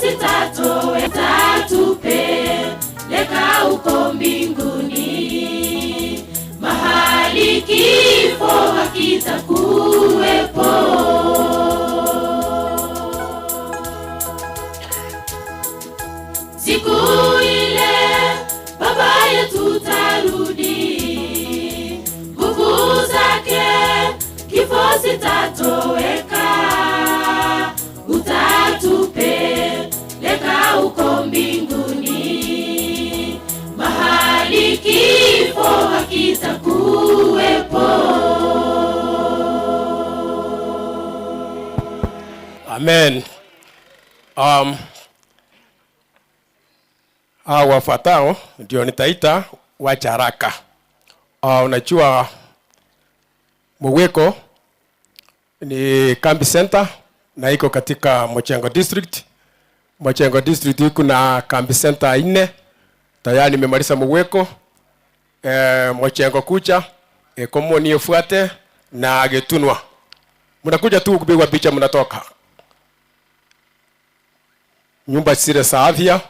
Zitatupeleka huko mbinguni, mahali kifo hakitakuwepo. Siku ile Baba yetu tarudi, nguvu zake kifo zitatoweka, utatupeleka huko mbinguni, mahali kifo hakitakuwepo. Amen. Hao wafuatao ndio nitaita wacha haraka. Unajua Mugweko ni kambi center na iko katika Mochengo District. Mochengo District iko na kambi center 4. Tayari nimemaliza Mugweko. Mochengo kucha, Komoni ifuate na Getunwa. Mnakuja tu kupigwa picha mnatoka. Nyumba zile za afya,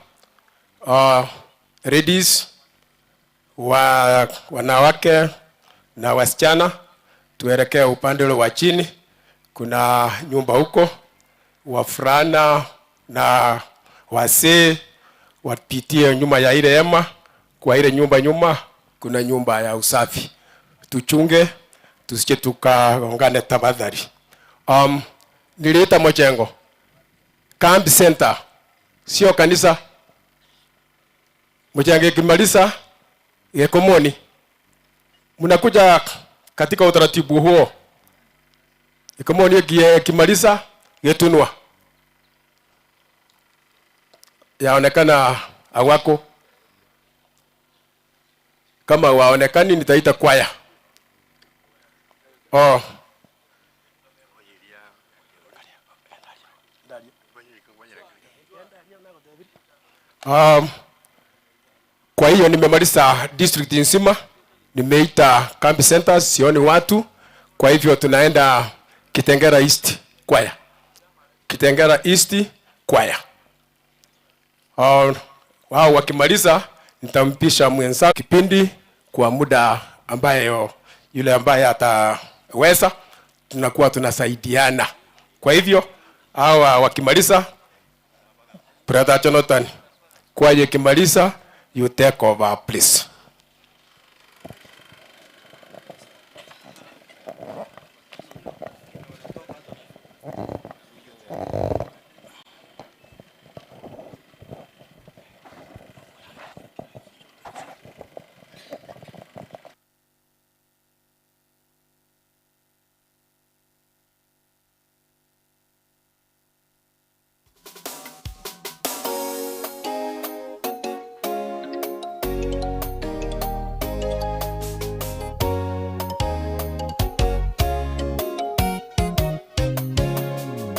ladies, wanawake na wasichana, tuelekee upande ule wa chini. Kuna nyumba huko, wavulana na wazee wapitie nyuma ya ile hema. Kwa ile nyumba nyuma kuna nyumba ya usafi. Tuchunge tusije tukaongane tafadhali. Niliita Mochengo Camp Center, sio kanisa. Mochengo ikimaliza Gekomoni, mnakuja katika utaratibu huo. Gekomoni ikimaliza Getunwa, yaonekana awako. Kama waonekani nitaita kwaya. Oh. Kwa hiyo nimemaliza district nzima, nimeita camp centers, sioni watu. Kwa hivyo tunaenda Kitengela East kwaya. Kitengela East kwaya. Wao wakimaliza nitampisha mwenza kipindi kwa muda ambayo yule ambaye ataweza, tunakuwa tunasaidiana. Kwa hivyo hawa wakimaliza, Brother Jonathan, kwa hiyo ikimaliza you take over please.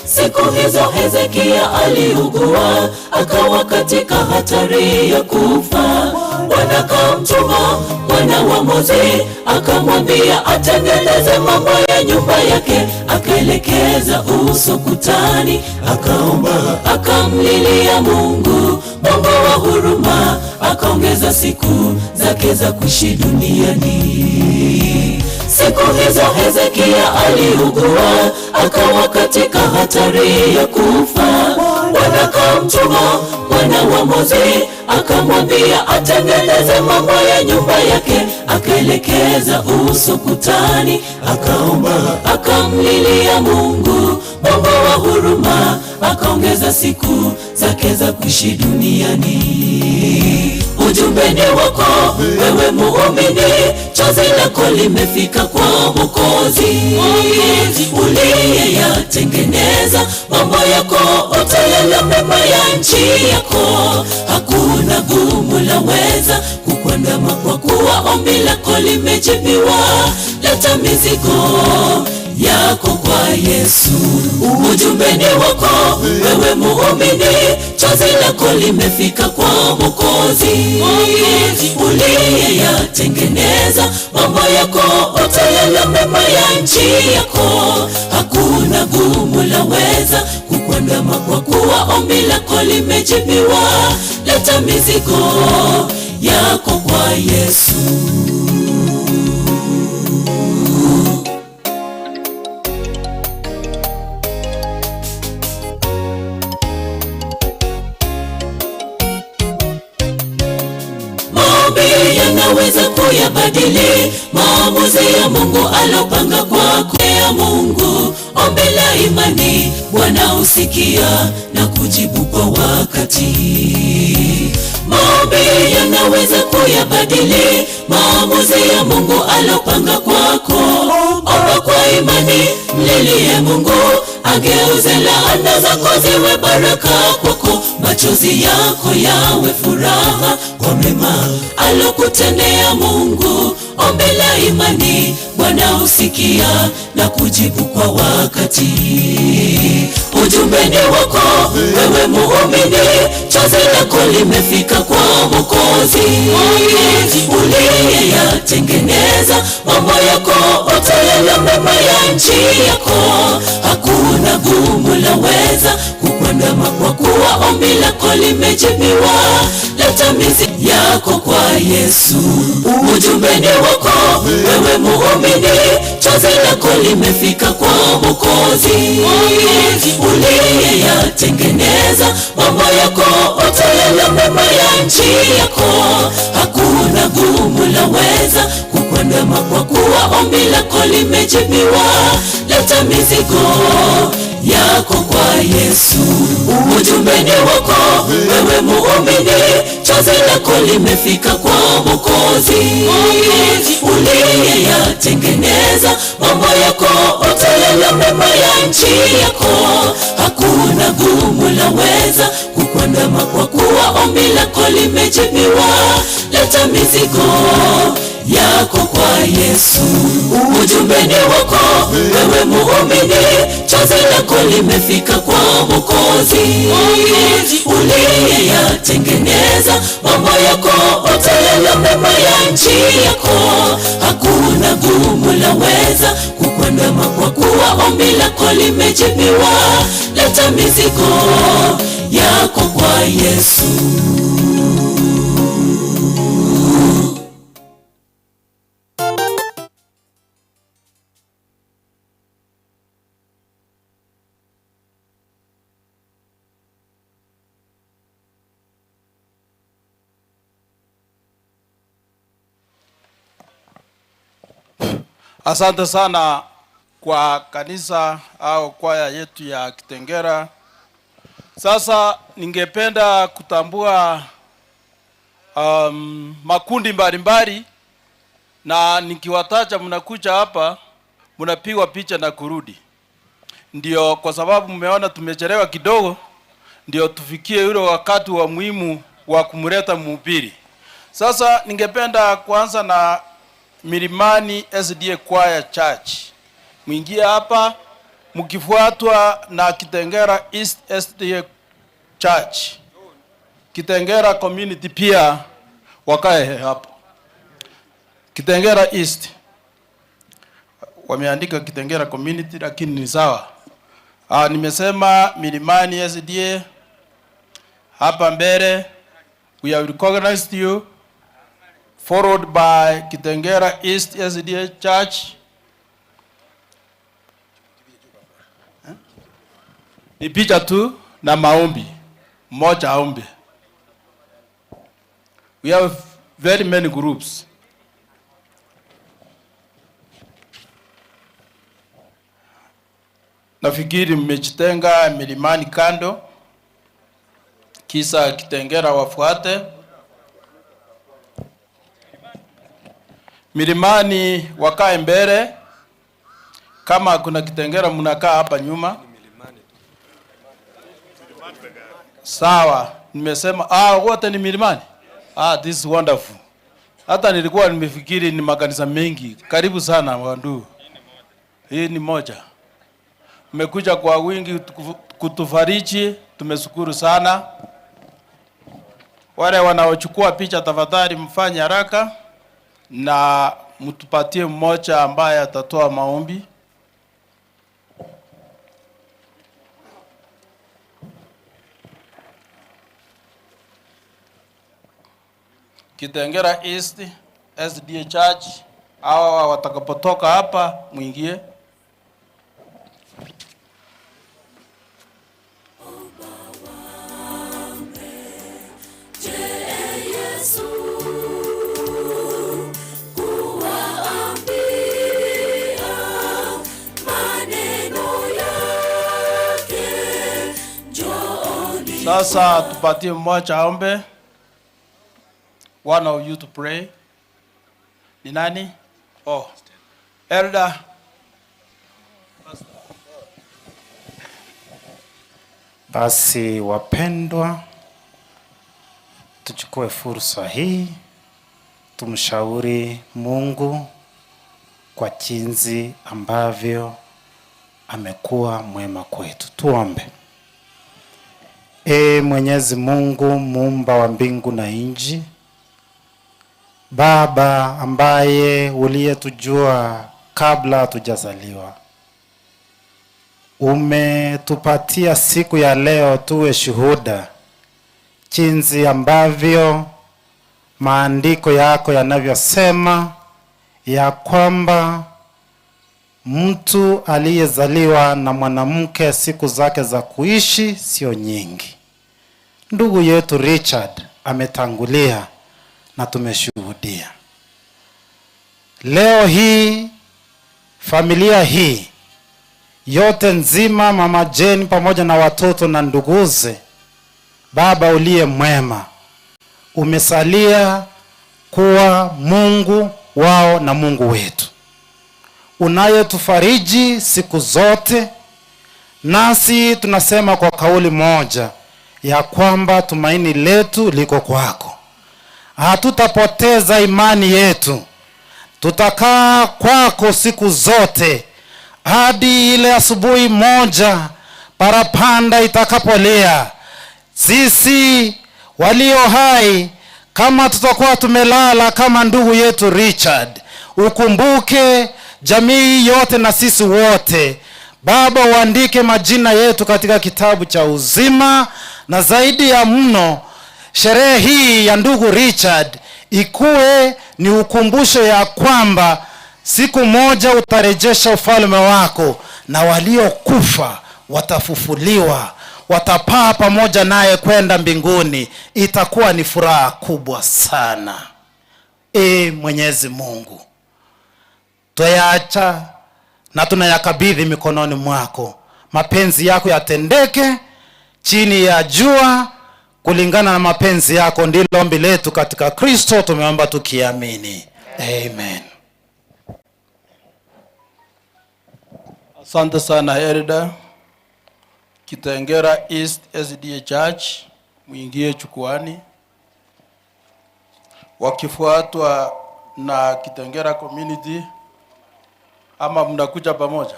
Siku hizo Hezekia aliugua, akawa katika hatari ya kufa. Bwana akamtuma mwana wa Amozi, akamwambia atengeneze mambo ya nyumba yake. Akaelekeza uso kutani, akaomba, akamlilia Mungu, Mungu wa huruma, akaongeza siku zake za kuishi duniani. Siku hizo Hezekia aliugua, akawa katika hatari ya kufa. Bwana akamtuma mwana wa Amozi, akamwambia atengeneze mambo ya nyumba yake. Akaelekeza uso kutani, akaomba, akamlilia Mungu, Mungu wa huruma, akaongeza siku zake za kuishi duniani. Ujumbe ni wako wewe muumini, chozi lako limefika kwa Mwokozi uliyeyatengeneza mambo yako, utayala mema ya nchi yako. Hakuna gumu laweza kukuandama, kwa kuwa ombi lako limejibiwa. Leta mizigo yako kwa Yesu. Ujumbe ni wako wewe muumini, chozi lako limefika kwa Mwokozi uliyeyatengeneza mambo yako, utayala mema ya nchi yako. Hakuna gumu laweza kukuandama. kukuandama, kwa kuwa ombi lako limejibiwa. Leta mizigo yako kwa Yesu. Maombi yanaweza kuyabadili maamuzi ya Mungu alopanga kwako. Ya Mungu, ombi la imani Bwana usikia na kujibu kwa wakati. Maombi yanaweza kuyabadili maamuzi ya Mungu alopanga kwako. Omba kwa imani, mlilie Mungu ageuze laana zako ziwe baraka kwako, machozi yako yawe furaha kwa mema alokutendea Mungu. Ombi la imani Bwana usikia na kujibu kwa wakati. Ujumbe ni wako wewe muumini, chozi lako limefika kwa Mwokozi uliyeyatengeneza mambo yako, utayala mema ya nchi yako. Hakuna gumu laweza kukuandama, kwa kuwa ombi lako limejibiwa. Leta mizigo yako kwa Yesu. Ujumbe ni wako wewe muumini, chozi lako limefika kwa Mwokozi uliyeyatengeneza mambo yako, utayala mema ya nchi yako. Hakuna gumu laweza kukuandama, kwa kuwa ombi lako limejibiwa. Leta mizigo yako kwa Yesu. Ujumbe ni wako wewe muumini, chozi lako limefika kwa Mwokozi uliyeyatengeneza mambo yako, utayala mema ya nchi yako. Hakuna gumu laweza kukuandama, kwa kuwa ombi lako limejibiwa. Leta mizigo yako kwa Yesu. Ujumbe ni wako wewe muumini, chozi lako limefika kwa Mwokozi uliyeyatengeneza mambo yako, utayala mema ya nchi yako. Hakuna gumu laweza kukuandama, kwa kuwa ombi lako limejibiwa. Leta mizigo yako kwa Yesu. Asante sana kwa kanisa au kwaya yetu ya Kitengera. Sasa ningependa kutambua makundi mbalimbali, na nikiwataja mnakuja hapa mnapigwa picha na kurudi. Ndio kwa sababu mmeona tumechelewa kidogo, ndio tufikie yule wakati wa muhimu wa kumleta mhubiri. Sasa ningependa kuanza na Milimani SDA Choir Church. Mwingie hapa mkifuatwa na Kitengera East SDA Church. Kitengera Community pia wakae hapo. Kitengera East. Wameandika Kitengera Community lakini ni sawa. Nimesema Milimani SDA hapa mbele, we have recognized you, followed by Kitengera East SDA Church. Ni picha tu na maombi. Mmoja aombe. We have very many groups. Nafikiri mmejitenga Milimani kando, kisa Kitengera wafuate. Milimani wakae mbele, kama kuna Kitengera mnakaa hapa nyuma. Sawa, nimesema wote ni Milimani. This is wonderful. Hata nilikuwa nimefikiri ni makanisa mengi. Karibu sana wandu. Hii ni moja. Mmekuja kwa wingi kutufariji, tumeshukuru sana. Wale wanaochukua picha tafadhali mfanye haraka na mtupatie mmoja ambaye atatoa maombi. Kitengela East SDA Church, hawa watakapotoka hapa mwingie. Sasa tupatie mmoja aombe. One of you to pray. Ni nani? Oh, Elder. Basi wapendwa, tuchukue fursa hii tumshauri Mungu kwa jinsi ambavyo amekuwa mwema kwetu. Tuombe. Ee Mwenyezi Mungu, muumba wa mbingu na nchi, Baba ambaye uliyetujua kabla hatujazaliwa, umetupatia siku ya leo tuwe shuhuda jinsi ambavyo maandiko yako yanavyosema ya kwamba mtu aliyezaliwa na mwanamke siku zake za kuishi sio nyingi. Ndugu yetu Richard ametangulia na tumeshuhudia. Leo hii familia hii yote nzima, Mama Jane pamoja na watoto na nduguze, Baba uliye mwema, umesalia kuwa Mungu wao na Mungu wetu, unayetufariji siku zote. Nasi tunasema kwa kauli moja ya kwamba tumaini letu liko kwako. Hatutapoteza imani yetu, tutakaa kwako siku zote hadi ile asubuhi moja parapanda itakapolia. Sisi walio hai, kama tutakuwa tumelala kama ndugu yetu Richard, ukumbuke jamii yote na sisi wote. Baba, uandike majina yetu katika kitabu cha uzima, na zaidi ya mno sherehe hii ya ndugu Richard ikuwe ni ukumbusho ya kwamba siku moja utarejesha ufalme wako, na waliokufa watafufuliwa, watapaa pamoja naye kwenda mbinguni. Itakuwa ni furaha kubwa sana. E Mwenyezi Mungu, twayaacha na tunayakabidhi mikononi mwako. Mapenzi yako yatendeke chini ya jua kulingana na mapenzi yako. Ndilo ombi letu katika Kristo, tumeomba tukiamini. Amen. Asante sana Elder. Kitengela East SDA Church, mwingie chukwani, wakifuatwa na Kitengela Community, ama mnakuja pamoja?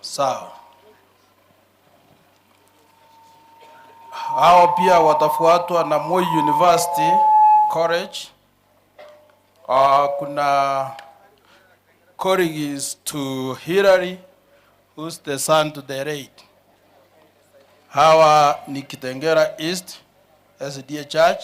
Sawa. Hao pia watafuatwa na Moi University College. Kuna colleagues to Hillary, who's the son to the late. Hawa ni Kitengela East SDA Church.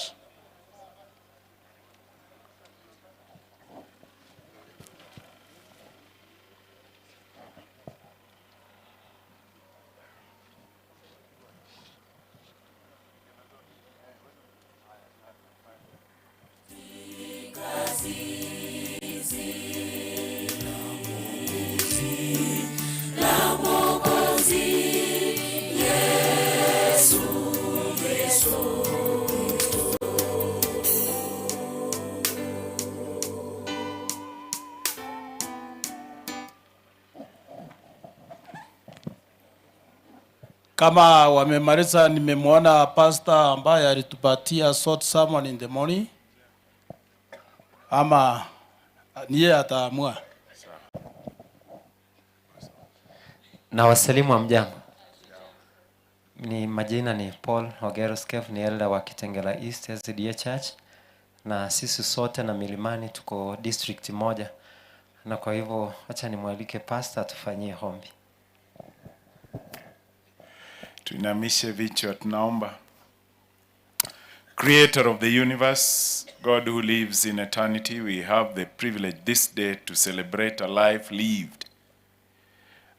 Kama wamemaliza, nimemwona pastor ambaye alitupatia short sermon in the morning, ama niye ataamua. Na wasalimu wa mjambo. Ni majina ni Paul Ogero Skev, ni elder wa Kitengela East SDA Church, na sisi sote na Milimani tuko district moja, na kwa hivyo acha nimwalike pastor atufanyie ombi. Tuinamishe vichwa, tunaomba. Creator of the universe, God who lives in eternity, we have the privilege this day to celebrate a life lived.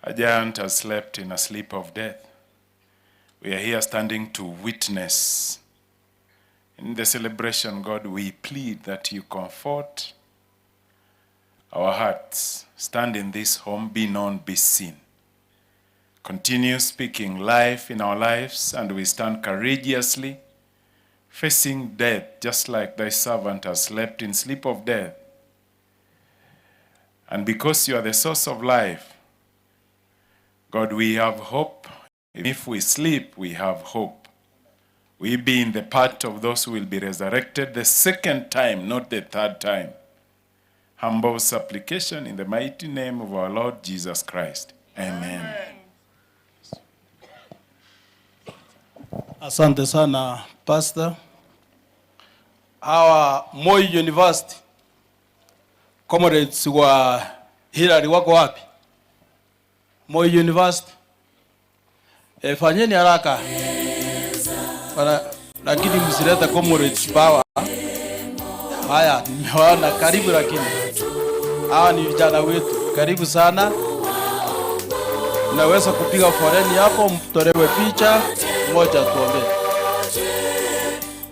A giant has slept in a sleep of death. We are here standing to witness. In the celebration, God, we plead that you comfort our hearts. Stand in this home, be known, be seen. Continue speaking life in our lives, and we stand courageously facing death, just like thy servant has slept in sleep of death. And because you are the source of life, God, we have hope. If we sleep, we have hope. We be in the part of those who will be resurrected the second time, not the third time. Humble supplication in the mighty name of our Lord Jesus Christ. Amen. Asante sana, Pastor. Hawa Moi University comrades wa Hillary wako wapi? Moi University. Fanyeni haraka. Lakini msilete comrades power. Haya, nimewaona karibu, lakini hawa ni vijana wetu. Karibu sana. Mnaweza kupiga foleni hapo mtolewe picha moja tuombe.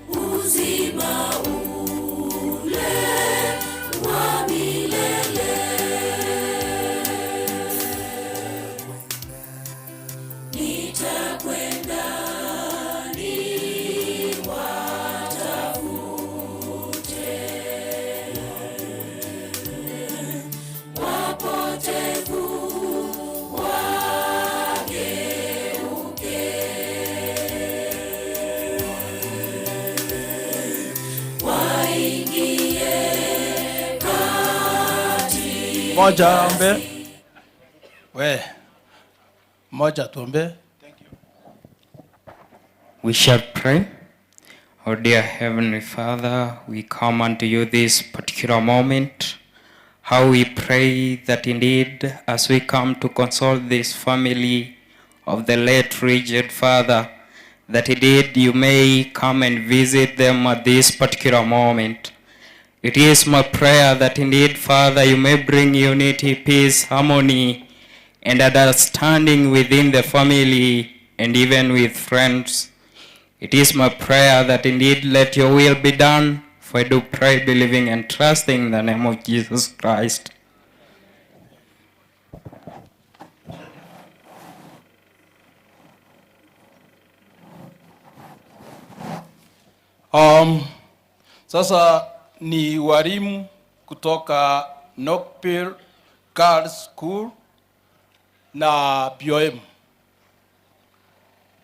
Uzima ule wa milele. Nitakwenda niwatafute wapotevu wageuke, waingie kati Moja ombe. We. Moja tuombe. We shall pray. Our dear Heavenly Father, we come unto you this particular moment. How we pray that indeed, as we come to console this family of the late Richard Father, that indeed you may come and visit them at this particular moment. It is my prayer that indeed, Father, you may bring unity, peace, harmony, and understanding within the family and even with friends. It is my prayer that indeed let your will be done, for I do pray, believing and trusting in the name of Jesus Christ. Sasa ni walimu kutoka Nokpil Girls School na BOM.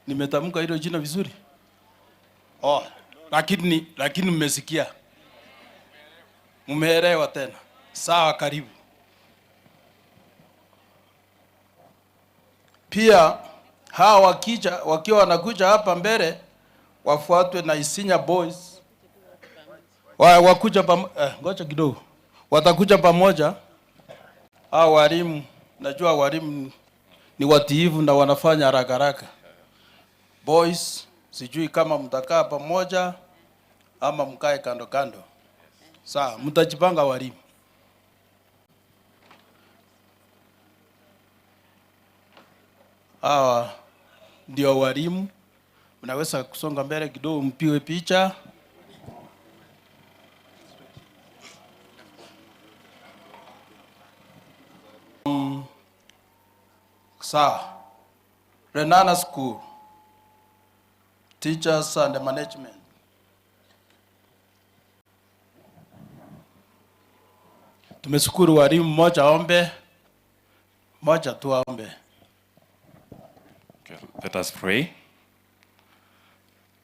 Nimetamka hilo jina vizuri? Oh, lakini mmesikia. Mmeelewa tena. Sawa, karibu. Pia hawa wakiwa wanakuja hapa mbele wafuatwe na Isinya Boys. Wakuja ngoja kidogo. Watakuja pamoja. Hao walimu, najua walimu ni watiifu na wanafanya haraka haraka. Boys, sijui kama mtakaa pamoja ama mkae kando kando. Sawa, mtajipanga walimu. Hawa ndio walimu. Mnaweza kusonga mbele kidogo mpigwe picha. Sawa. Renana School. Teachers and management. Tumeshukuru walimu, mmoja aombe. Mmoja tu aombe. Okay, let us pray.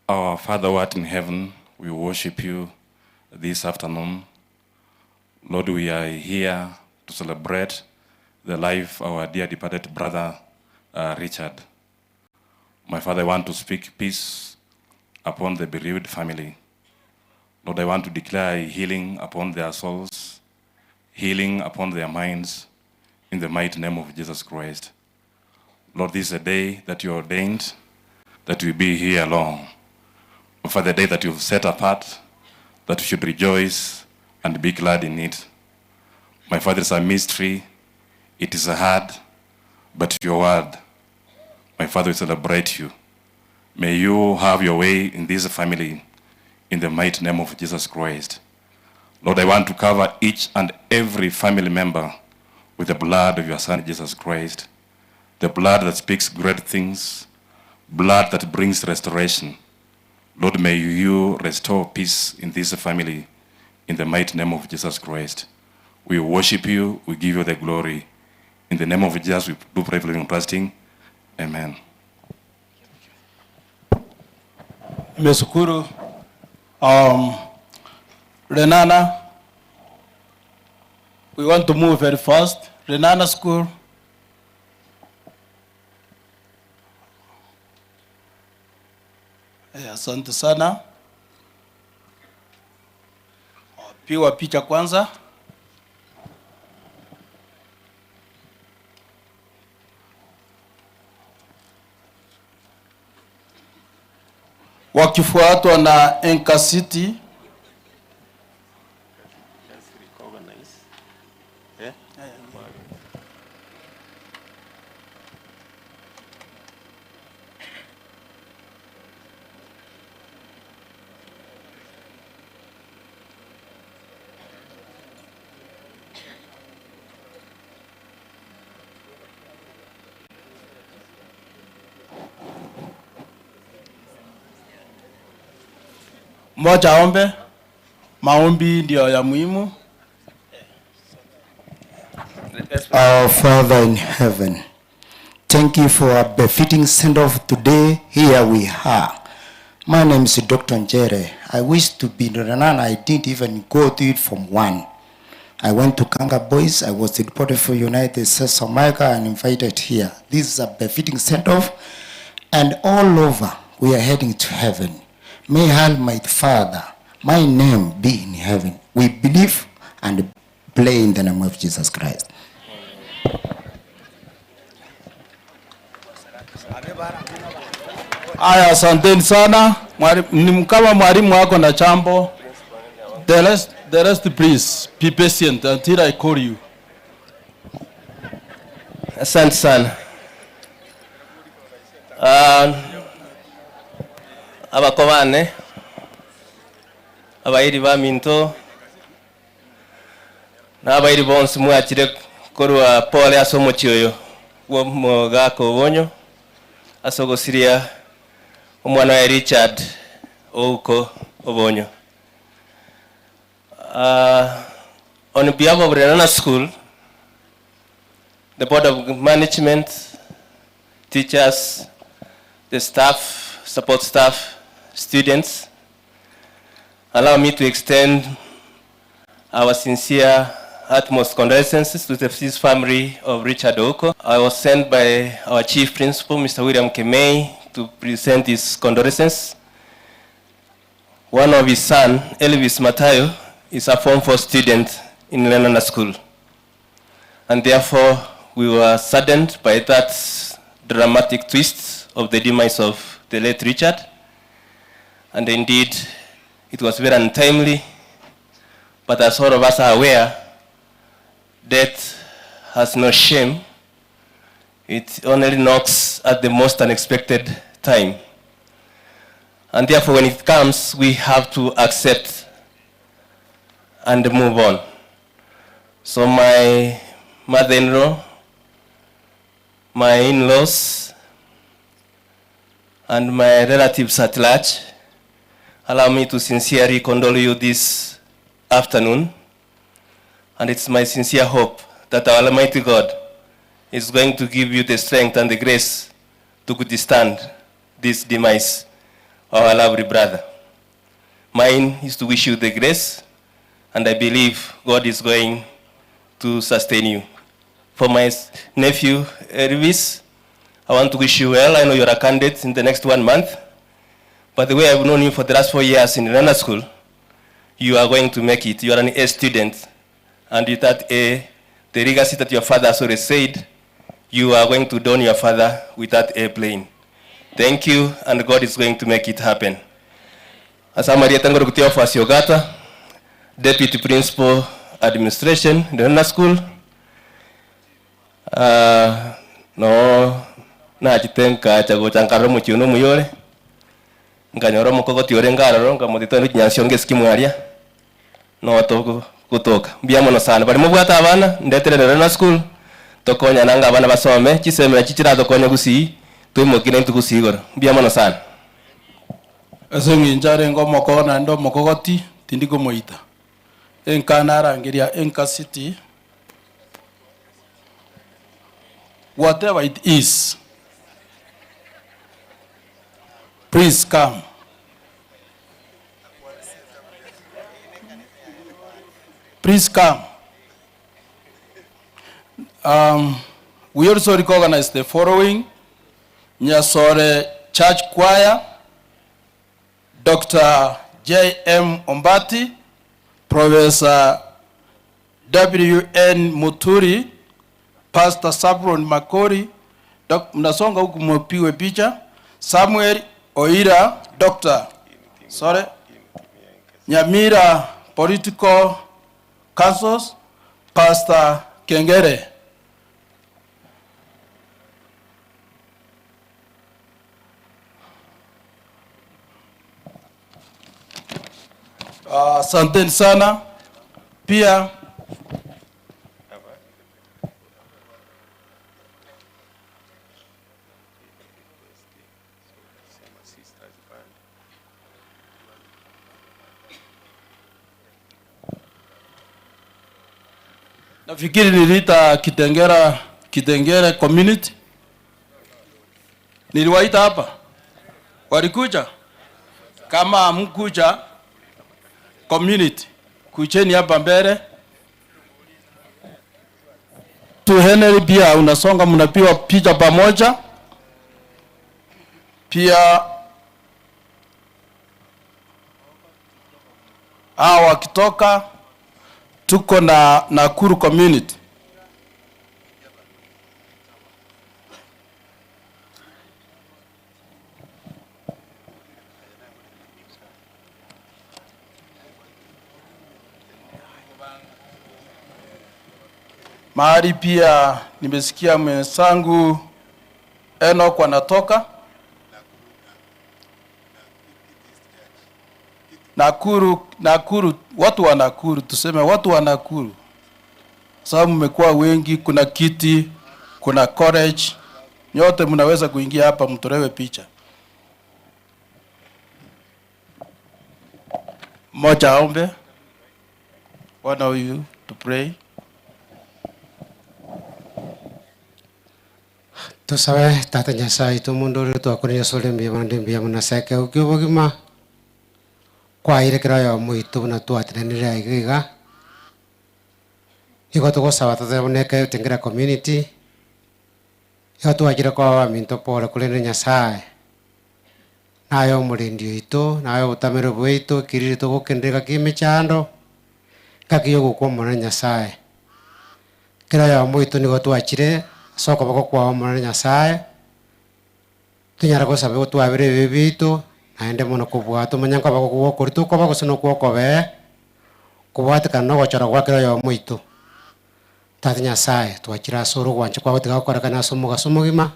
Our Father who art in heaven, we worship you this afternoon. Lord, we are here to celebrate the life of our dear departed brother, Richard. My Father, I want to speak peace upon the bereaved family. Lord, I want to declare healing upon their souls, healing upon their minds, in the mighty name of Jesus Christ. Lord, this is a day that you ordained that we be here alone. For the day that you've set apart, that we should rejoice and be glad in it. My Father, it's a mystery. It is hard, but your word, my Father, we celebrate you. May you have your way in this family, in the mighty name of Jesus Christ. Lord, I want to cover each and every family member with the blood of your Son, Jesus Christ, the blood that speaks great things, blood that brings restoration. Lord, may you restore peace in this family, in the mighty name of Jesus Christ. We worship you, we give you the glory. In the name of Jesus, we do pray, believing, and trusting. Amen. Nimeshukuru. Lenana, we want to move very fast. Lenana School. Asante sana. Pigwa picha kwanza. Wakifuatwa na Enka City. Mmoja aombe. Maombi ndio ya muhimu. Our Father in heaven, thank you for a befitting send-off today. Here we are. My name is Dr. Njere. I wish to be in Lenana. I didn't even go to it from one. I went to Kanga Boys. I was deported for United States of America and invited here. This is a befitting send-off. And all over, we are heading to heaven. May Almighty Father, my name be in heaven. We believe and pray in the name of Jesus Christ. Aya, asanteni sana. Ni kama mwalimu wako na chambo. The rest please be patient until I call you. Asante sana. Abakobane abairi ba minto n'abairi bonsi mwachire korwa pole ase omochi oyo bwo omogaka obonyo ase ogosiria omwana wa Richard Ouko Obonyo. On behalf of Lenana School, the Board of Management, teachers, the staff, support staff, students, allow me to extend our sincere utmost condolences to the deceased family of Richard Ouko. I was sent by our chief principal, Mr. William Kemei, to present his condolences. One of his son, Elvis Matayo, is a Form 4 student in Lenana School. And therefore, we were saddened by that dramatic twist of the demise of the late Richard. And indeed, it was very untimely, but as all of us are aware, death has no shame. It only knocks at the most unexpected time. And therefore, when it comes, we have to accept and move on. So my mother-in-law, my in-laws, and my relatives at large, allow me to sincerely condole you this afternoon. And it's my sincere hope that our Almighty God is going to give you the strength and the grace to withstand this demise of our lovely brother. Mine is to wish you the grace, and I believe God is going to sustain you. For my nephew, Elvis, I want to wish you well. I know you're a candidate in the next 1 month, but the way I've known you for the last 4 years in Lenana School, you are going to make it. You are an A student, and with that A, the legacy that your father has already said, you are going to don your father with that airplane. Thank you, and God is going to make it happen. Asa marieta ngoro kutia ofasi Ogata, Deputy Principal Administration, Lenana School. No nachitenka chago chankarro muchiuno muyore. Nkanyoro mukogoti ore ngaroro nkamutito nyansio ngeski mwaria. No to kutoka. Mbia mono sana. Bali mubwata abana ndetere Lenana School. Tokonya nanga abana basome chisemera chichira tokonya gusii twimukire ntugusigoro. Mbia mono sana. Ase ng'incho arenge omokogo naende omokogoti tindi komoita enka narangeria Enka City, whatever it is, please come. Please come. We also recognize the following: Nyasore Church Choir, Dr. J.M. Ombati, Professor W.N. Muturi, Pastor Sabron Makori, mnasonga huku mpiwe picha, Samuel Oira, Doctor, sorry, Nyamira Political Councils, Pastor Kengere. Asanteni sana. Pia nafikiri niliita Kitengera community. Niliwaita hapa. Walikuja. Kama hamkuja community, kucheni hapa mbele. Tu Henry pia unasonga, mnapiwa picha pamoja. Pia hao wakitoka tuko na Nakuru community. Mahali pia nimesikia mwenzangu Enoch anatoka Nakuru, Nakuru, watu wa Nakuru, tuseme watu wa Nakuru. Sababu mmekuwa wengi, kuna kiti, kuna college, nyote mnaweza kuingia hapa mtolewe picha. Mmoja aombe. One of you to pray. Tusabe tata Nyasaye itu mundu uri twakuria sore mbia mande mbia munaseke ukiubugima kwairekera yo muitu na twatenenera igiga igo tugusaba tuteboneke tengera community igo twajira kwa wa minto pole kuri Nyasaye nayo murindi witu nayo utamiro bwitu kiriri tugukendeka kimichando kakiyo gukwomona Nyasaye kira yo muitu nigo twachire soko bako kwa mwana Nyasaye tunyara gosabe twabire bibitu naende mono kubwa tumanya kwa bako kuri tu kwa bako sino kwa kobe kubwatikana no gochora gwakira yo muitu tata Nyasaye twachira suru gwancha kwa gotiga gokorekana ase omogaso omogima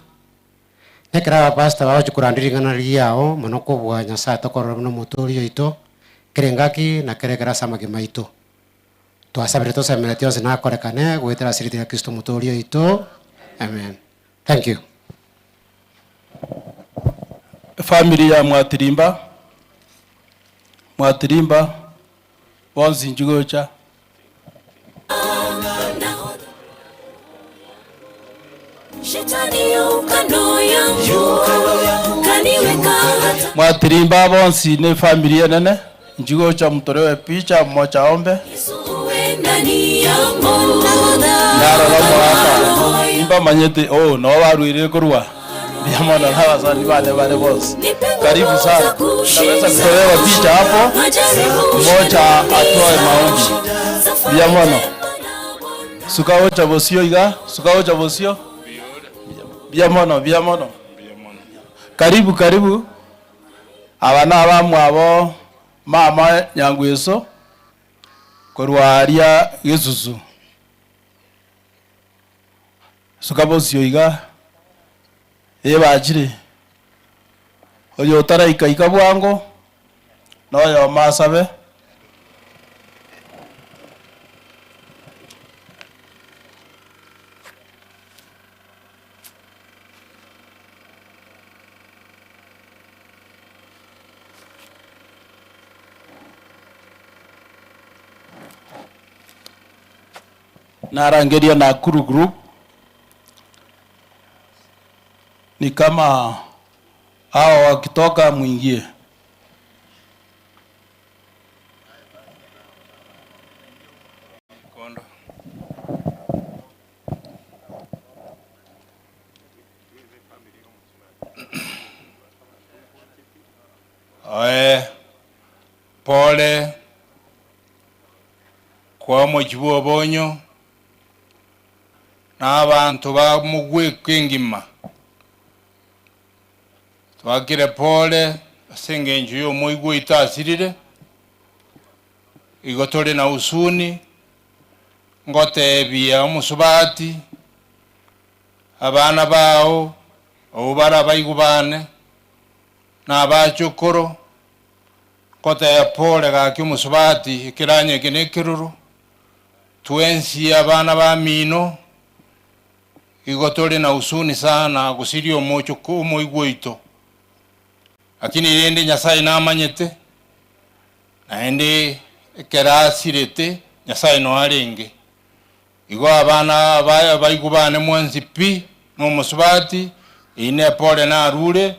nekera abapastor bagochikurandiri riao mono kubwa Nyasaye tokorora buna omoturi oito kere ngaki na kere kera ase amagima aito twasabire tosemere tionsi nakorekane gwetera ase riria Kristo omoturi oito. Amen. Thank you. Family ya Mwatirimba, Mwatirimba, bonsi njugocha. Shetani yu kando yangu, kaniweka hata Mwatirimba bonsi ne familia nene njugocha mtolewe picha mmoja aombe. Uwe ndani yangu. Narora mwaka nimba manyete oh no warwire kurwa ndiamona na basani bale bale boss. Karibu sana. Naweza kutolewa picha hapo. Mmoja atoe maombi. Ndiamona. Sukao cha bosio iga, sukao cha bosio. Biamono, biamono. Karibu karibu. Abana abamwabo Mama Nyangweso korwaria Gisusu. Sukabosio iga ebachire oyo otaraika ika bwango noyo masabe. Narangeria Nakuru Group ni kama hao wakitoka mwingie. Kondo. Oe, pole kwa mujibu obonyo n'abantu bamugweko engima twakire pole ase eng'encho ya omoigwa oito asirire igo tore na usuni ngotebia omusubati abana bao obo bara baigu bane na abachukuru ngotebia pole gaki omusubati ekiranya eke na ekiruru twensi abana ba mino igo tore na usuni sana gusiria omochuku omoigwa oito lakini rende Nyasaye namanyete naende ekerasirete Nyasaye no arenge igo abana baigu bane mwensi pi nomusubati ine pole narure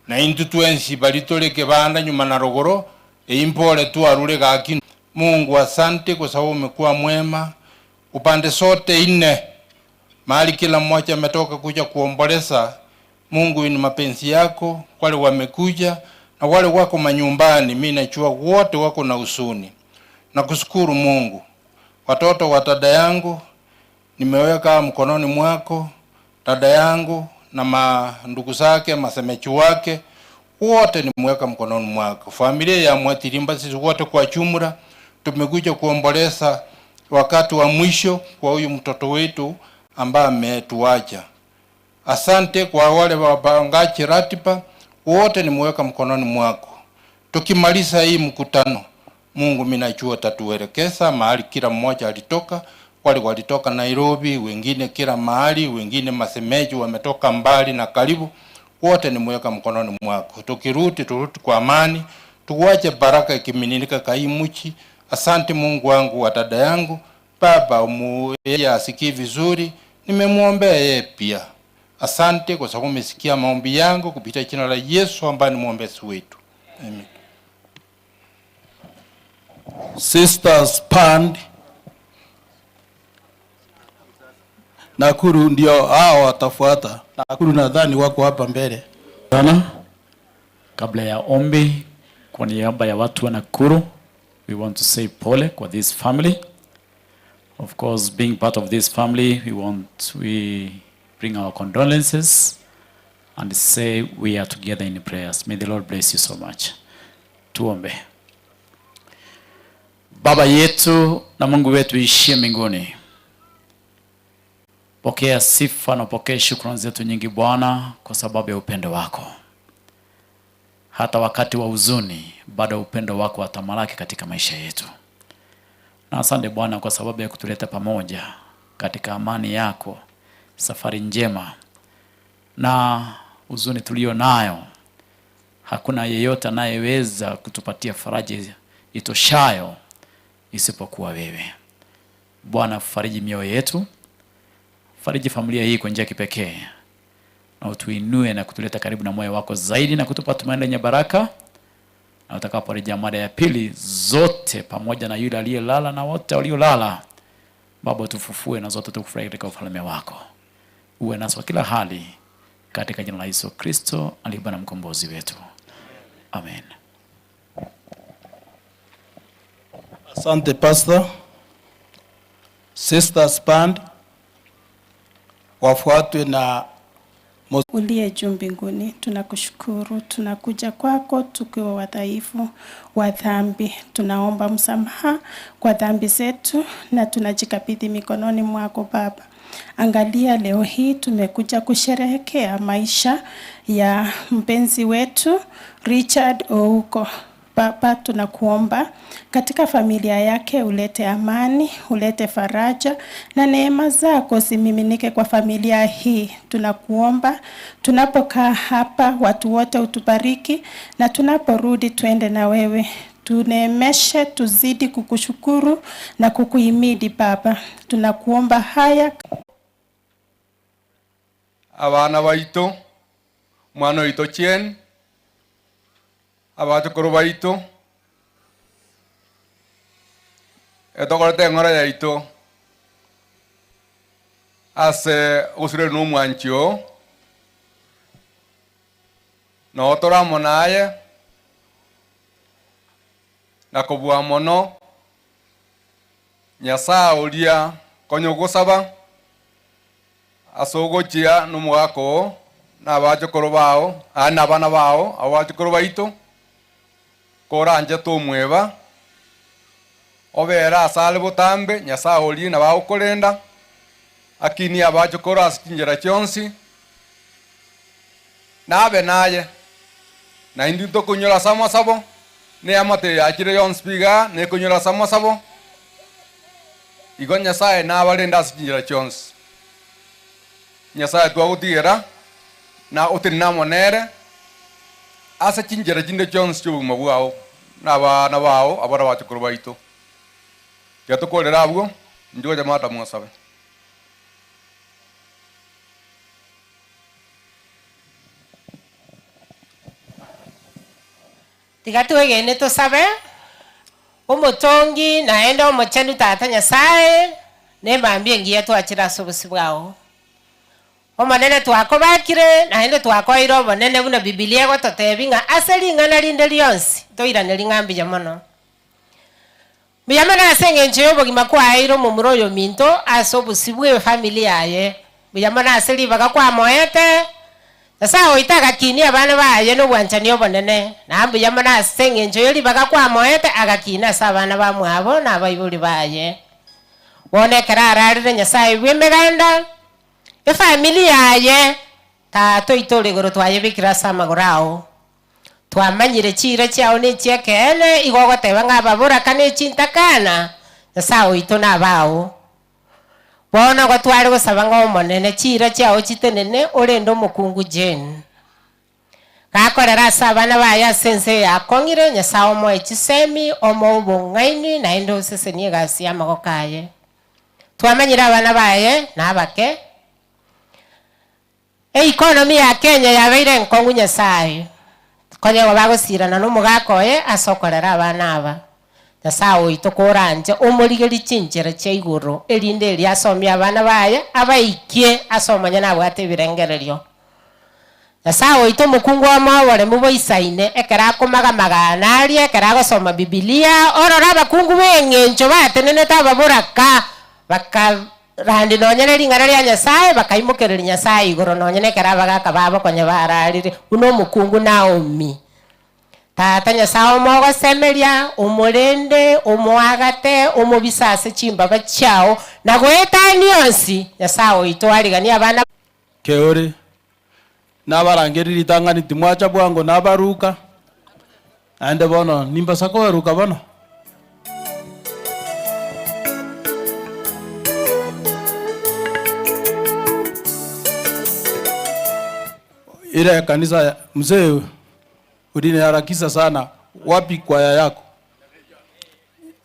na intu twensi bari toreke banda nyuma na rogoro eimpole twarure gaki. Mungu asante kwa sababu umekuwa mwema upande sote nne mahali kila mmoja ametoka kuja kuomboleza. Mungu ni mapenzi yako, wale wamekuja na wale wako manyumbani, mimi najua wote wako na huzuni. Nakushukuru Mungu. Watoto wa dada yangu nimeweka mkononi mwako, dada yangu na ndugu zake, masemechi wake wote nimeweka mkononi mwako. Familia ya Mwatirimba sisi wote kwa jumla tumekuja kuomboleza wakati wa mwisho kwa huyu mtoto wetu ambaye ametuacha. Asante kwa wale wapangaji ratiba wote nimeweka mkononi mwako. Tukimaliza hii mkutano, Mungu mimi najua atatuelekeza mahali kila mmoja alitoka. Wale walitoka Nairobi, wengine kila mahali, wengine masemeji wametoka mbali na karibu, wote nimeweka mkononi mwako. Tukirudi turudi kwa amani, tuwache baraka ikimiminika kaimuchi. Asante Mungu wangu wa dada yangu, baba yeye asikii vizuri, nimemuombea yeye pia. Asante kwa sababu umesikia maombi yangu kupitia jina la Yesu ambaye ni mwombezi wetu. Amen. Sisters Pand Nakuru ndio hao watafuata. Nakuru nadhani wako hapa mbele. Sana. Kabla ya ombi, kwa niaba ya watu wa Nakuru, we want to say pole kwa this family. Of course, being part of this family, we bring our condolences and say we are together in prayers. May the Lord bless you so much. Tuombe. Baba yetu na Mungu wetu ishie mbinguni, pokea sifa na pokea shukrani zetu nyingi Bwana kwa sababu ya upendo wako. Hata wakati wa huzuni bado upendo wako watamalaki katika maisha yetu. Na asante Bwana kwa sababu ya kutuleta pamoja katika amani yako, safari njema na huzuni tulio nayo. Hakuna yeyote anayeweza kutupatia faraja itoshayo isipokuwa wewe. Bwana, fariji mioyo yetu, fariji familia hii kwa njia ya kipekee, na utuinue na kutuleta karibu na moyo wako zaidi na kutupa tumaini lenye baraka. Na utakaporejea mara ya pili, zote pamoja na yule aliyelala na wote waliolala, Baba tufufue na zote tukufurahi katika ufalme wako. Uwe nasi kwa kila hali, katika jina la Yesu Kristo aliye Bwana mkombozi wetu. Amen. Asante Pastor. Sisters Band wafuatwe na Uliye juu mbinguni, tunakushukuru, tunakuja kwako tukiwa wadhaifu wa dhambi. Tunaomba msamaha kwa dhambi zetu na tunajikabidhi mikononi mwako Baba. Angalia, leo hii tumekuja kusherehekea maisha ya mpenzi wetu Richard Ouko. Baba, tunakuomba katika familia yake ulete amani, ulete faraja na neema zako zimiminike kwa familia hii. Tunakuomba tunapokaa hapa, watu wote utubariki, na tunaporudi tuende na wewe. Tuneemeshe, tuzidi kukushukuru na kukuhimidi Baba. Tunakuomba haya. Abana baito, mwana oito Chien, abachukuru baito, etokorete eng'ora yaito ase ogosire na omwanchi oo, noo tore amo naye na kobua mono Nyasaye oria konya ogosaba ase ogochia na omogaka oo na abachukuru bao, na abana bao, abachukuru baito, koranje tomweba obera asale botambe Nyasaye oria na bagokorenda akini abachukuru ase chinchera chionsi nabe naye na indi tokonyora ase amasabo neamate yachire yonsi biga nekonyora ase amasabo igo Nyasaye nabarenda ase chinchera chionsi. Nyasaye twagotigera na otiri namonere ase chinchera chinde chionsi chia obogima bwao na abana bao abara bachukuru baito. Tiga tokorera abwo inche gocha mwasabe. Tiga twegene tosabe omotongi naende omochenu tata Nyasaye nemambie ngiya twachira ase obosi bwao. Omonene twakobakire naende twakoire obonene buna Bibilia egototebia ng'a ase ring'ana rinde rionsi toirane ring'ambuya mono. Mbuya mono ase eng'encho ya obogima kwaeire omomura oyo minto ase obosi bwa efamily yaye. Mbuya mono ase ribaga kwamoete Nyasaye oito agakinia abana baye na obwanchani obonene. Na mbuya mono ase eng'encho ya ribaga kwamoete agakina ase abana bamwabo na abaibori baye. Bono ekero ararire Nyasaye bwa emeganda efamily yaye tata oito ore igoro twayebekire ase amagoro ao. Twamanyire chira chiao na echiakeene igo ogoteba ng'a ababoraka na echintakana Nyasaye oito na abao. Bono igo tware gosaba ng'a omonene chira chiao chitenene orende omokungu Jane. Gakorera ase abana baye ase ense yakong'ire Nyasaye omoe chisemi omoe obong'aini naende osesenie egasi ya amagoko aye. Twamanyire abana baye na abake. Economy ya Kenya yabeire enkong'u Nyasaye. Konya bagosirana na omogaka oye ase okorera abana aba. Nyasaye oito koranje omorigeri chinchera chia igoro erinde eria asomie abana baye abaikie ase omonyene nabwate ebirengererio. Nyasaye oito omokungu omoobore moboisaine ekero akomagamagana aria ekero agosoma Bibilia orore abakungu ba eng'encho batenenete ababoraka bakarandi nonye ring'ana ria Nyasaye bakaimokereria Nyasaye igoro nonye ekero abagaka babo konya bararire buna omokungu Naomi. Tata Nyasaye omogosemeria omorende omoagate omobisa ase chimbaba chiao na goetania onsi Nyasaye oito arigania abana keore nabarangeri ritang'ani timwacha bwango nabaruka naende bono nimbasa kobaruka bono. Ile kanisa mzee uliniharakisha sana, wapi kwaya yako?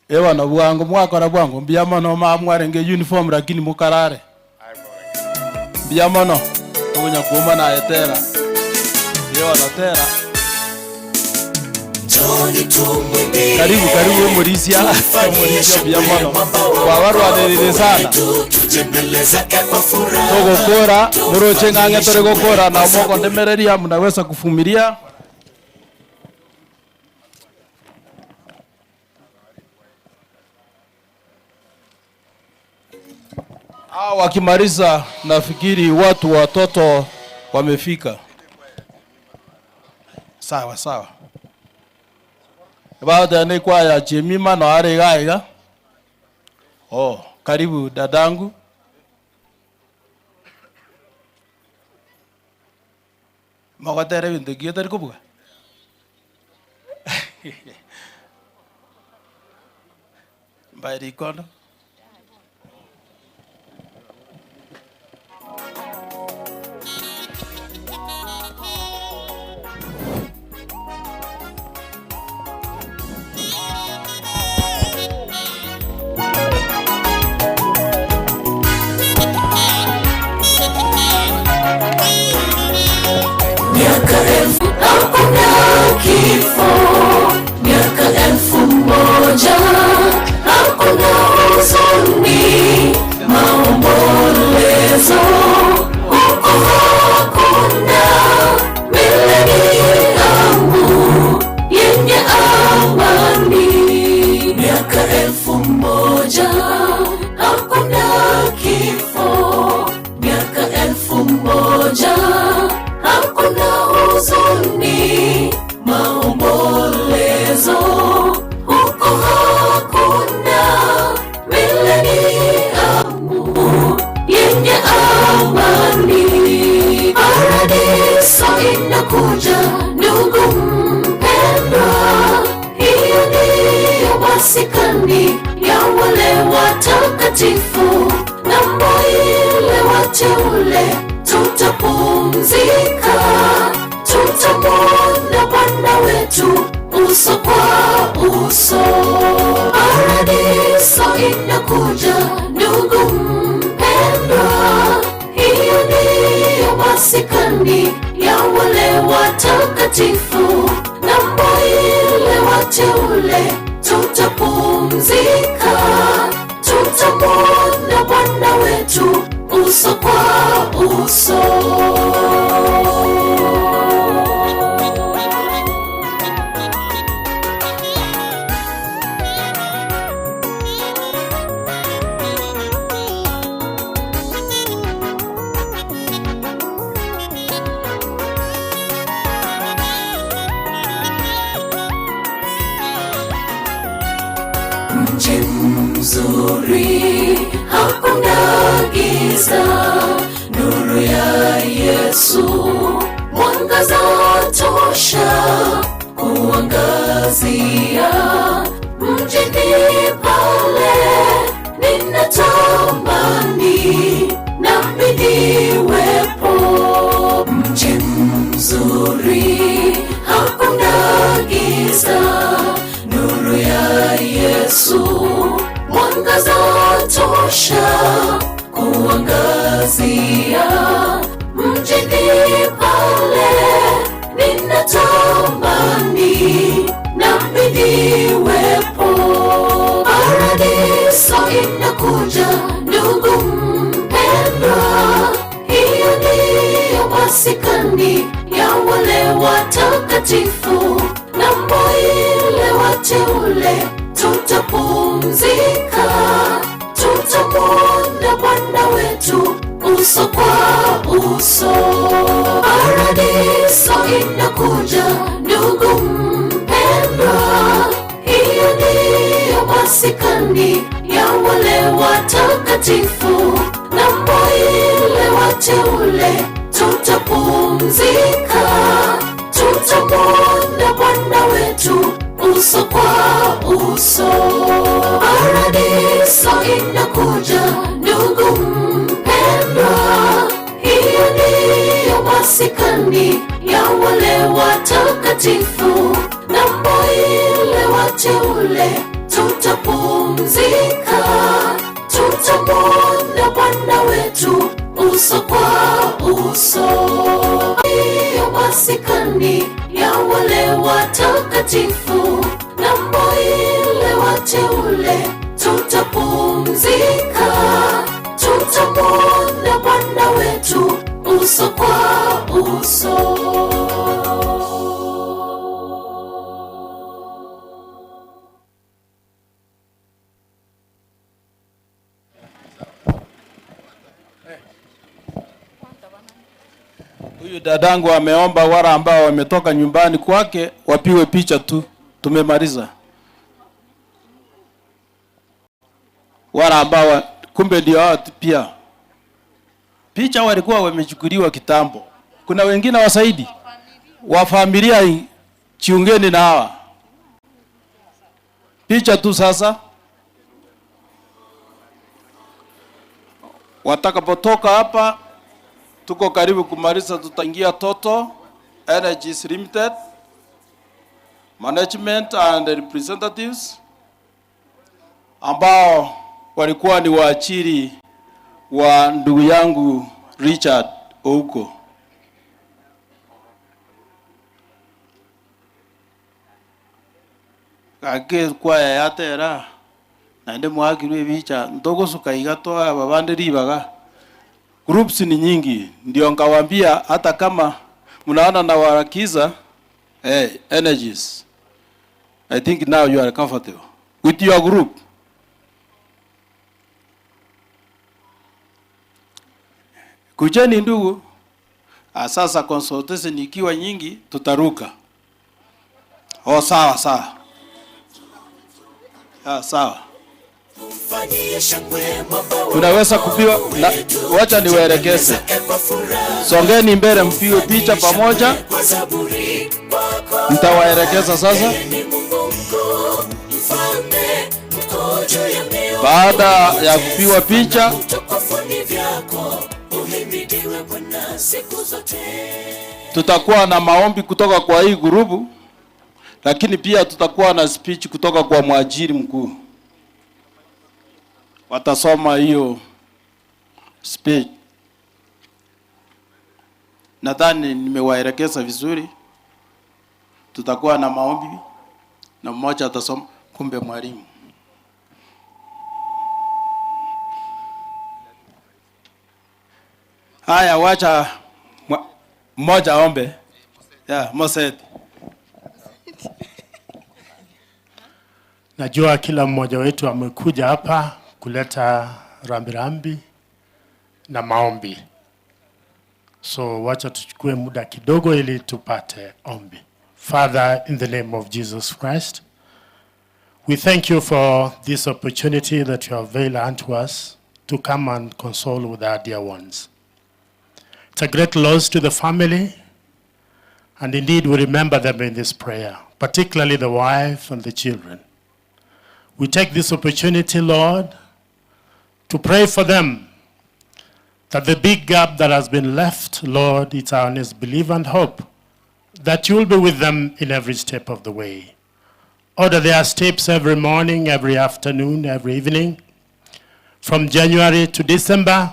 Ewa na bwango mwakora bwango mbia mono mamwarenge uniform lakini mukarare. Mbia mono tukunya kuuma na etera. Ewa na tera. Karibu karibu Murisia. Murisia mbia mono. Kwa warwanirire sana. Tugukora muroche ng'ang'e turi gukora na mokondemereria mnaweza kuvumilia. Wakimaliza nafikiri watu watoto Wamefika. Sawa sawa. Baada ni kwaya Jemima na wale gaiga. Oh, karibu dadangu. Magotere bintu giotari kubuga. Mbairi kondo. Miaka 1000 hakuna kifo, miaka 1000 hakuna huzuni, maombolezo huko hakuna, mileniamu yenye amani. Miaka 1000 hakuna kifo, miaka 1000 hakuna huzuni, maombolezo huko hakuna, mileniamu yenye amani. Paradiso inakuja, ndugu mpendwa, hiyo ndiyo masikani ya wale watakatifu, ng'ambo ile wateule tutapumzika, tutamwona Bwana wetu uso kwa uso. Paradiso inakuja, ndugu mpendwa, hiyo ndiyo masikani ya wale watakatifu, ng'ambo ile wateule tutapumzika, tutamwona Bwana wetu uso kwa uso. Mji mzuri hakuna giza, nuru ya Yesu mwangaza tosha kuangazia. Mjini pale ninatamani nami niwepo. Mji mzuri hakuna giza, nuru ya Yesu mwangaza tosha kuangazia. Mjini pale ninatamani nami niwepo. Paradiso inakuja, ndugu mpendwa, hiyo ndiyo masikani ya wale watakatifu, ng'ambo ile wateule tutapumzika, tutamwona Bwana wetu uso kwa uso. Paradiso inakuja, ndugu mpendwa, hiyo ndiyo masikani ya wale watakatifu, ng'ambo ile wateule tutapumzika, tutamwona Bwana wetu uso kwa uso. Paradiso inakuja, ndugu mpendwa, hiyo ndiyo masikani ya wale watakatifu, ng'ambo ile wateule tutapumzika, tutamwona Bwana wetu uso kwa uso. Hiyo masikani ya wale watakatifu, ng'ambo ile wateule tutapumzika, tutamwona Bwana wetu uso kwa uso. Huyu dadangu ameomba wale ambao wametoka nyumbani kwake wapiwe picha tu. Tumemaliza. Wale ambao kumbe ndio hao pia. Picha walikuwa wamechukuliwa kitambo. Kuna wengine wasaidi wa familia, chiungeni na hawa. Picha tu sasa. Watakapotoka hapa, tuko karibu kumaliza, tutaingia Total Energies Limited Management and Representatives ambao walikuwa ni waachiri wa ndugu yangu Richard Ouko. Gake kwaya yatera naende mwakirwe bicha ntogosuka igatoa babande ribaga. Groups ni nyingi, ndio nkawaambia hata kama mnaona na warakiza energies. I think now you are comfortable with your group. Kujeni ndugu. Sasa consultation ikiwa nyingi tutaruka. Oh, sawa sawa. Sawa. Tunaweza kupiwa na, wacha niwaelekeze. Songeni mbele mpiwe picha pamoja. Nitawaelekeza sasa. Baada ya kupiwa picha, tutakuwa na maombi kutoka kwa hii grupu, lakini pia tutakuwa na speech kutoka kwa mwajiri mkuu. Watasoma hiyo speech. Nadhani nimewaelekeza vizuri. Tutakuwa na maombi na mmoja atasoma, kumbe mwalimu. Haya, wacha mmoja aombe. Yeah, Moseti. Najua kila mmoja wetu amekuja hapa kuleta rambirambi na maombi. So wacha tuchukue muda kidogo ili tupate ombi. Father, in the name of Jesus Christ, we thank you for this opportunity that you have availed unto us to come and console with our dear ones. It's a great loss to the family, and indeed we remember them in this prayer, particularly the wife and the children. We take this opportunity, Lord, to pray for them, that the big gap that has been left, Lord, it's our honest belief and hope that you will be with them in every step of the way. Order their steps every morning, every afternoon, every evening, from January to December.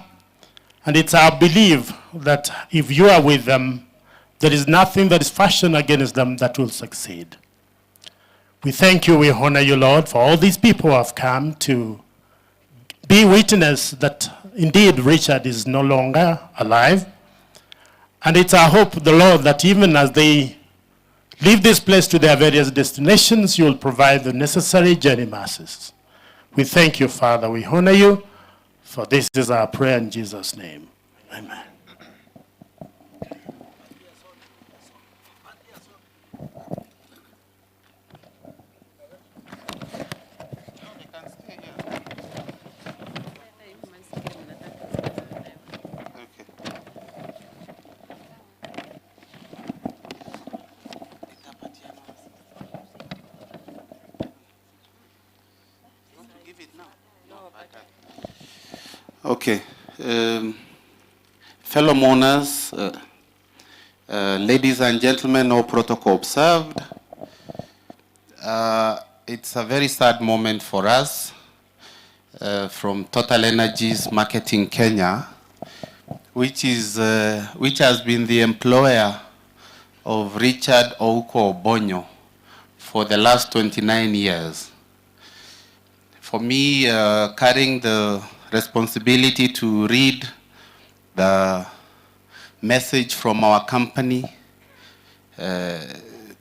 And it's our belief that if you are with them, there is nothing that is fashioned against them that will succeed. We thank you, we honor you, Lord, for all these people who have come to be witness that indeed Richard is no longer alive. And it's our hope, the Lord, that even as they leave this place to their various destinations, you will provide the necessary journey masses. We thank you, Father. We honor you, for this is our prayer in Jesus' name. Amen. Okay. Fellow mourners, ladies and gentlemen, all protocol observed. It's a very sad moment for us from Total Energies Marketing Kenya, which has been the employer of Richard Ouko Obonyo for the last 29 years. For me, carrying the responsibility to read the message from our company,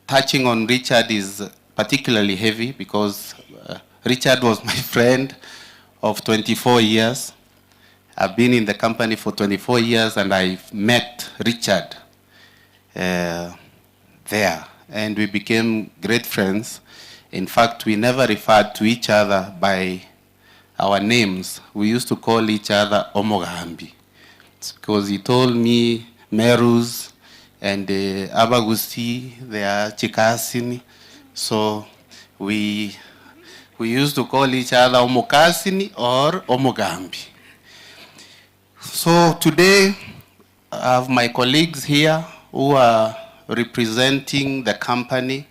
touching on Richard is particularly heavy because Richard was my friend of 24 years. I've been in the company for 24 years and I've met Richard there, and we became great friends. In fact, we never referred to each other by our names. We used to call each other Omogambi. It's because he told me Merus and Abagusi, they are Chikasini. So we used to call each other Omokasini or Omogambi. So today, I have my colleagues here who are representing the company.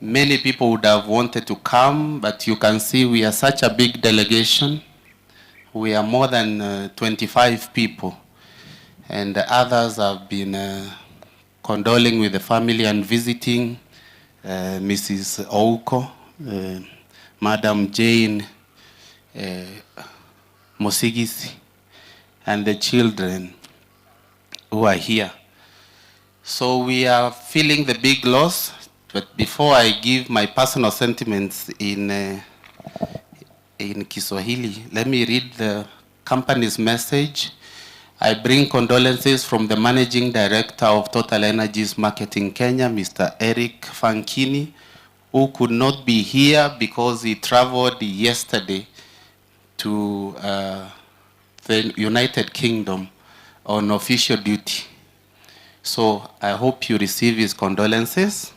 Many people would have wanted to come, but you can see we are such a big delegation. We are more than 25 people, and the others have been condoling with the family and visiting Mrs. Ouko, Madam Jane Mosigisi, and the children who are here. So we are feeling the big loss, but before I give my personal sentiments in Kiswahili, let me read the company's message. I bring condolences from the Managing Director of Total Energies Marketing Kenya, Mr. Eric Fanchini, who could not be here because he traveled yesterday to the United Kingdom on official duty. So I hope you receive his condolences.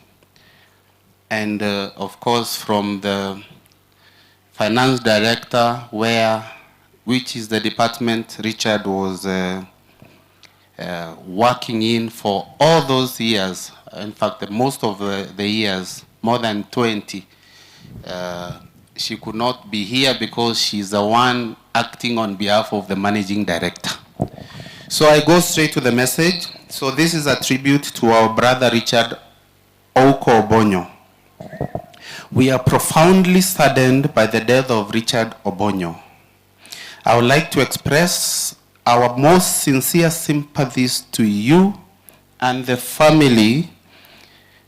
And of course, from the finance director, which is the department Richard was working in for all those years. In fact, the most of the years, more than 20. She could not be here because she's the one acting on behalf of the managing director. So I go straight to the message. So this is a tribute to our brother Richard Ouko Obonyo. We are profoundly saddened by the death of Richard Obonyo. I would like to express our most sincere sympathies to you and the family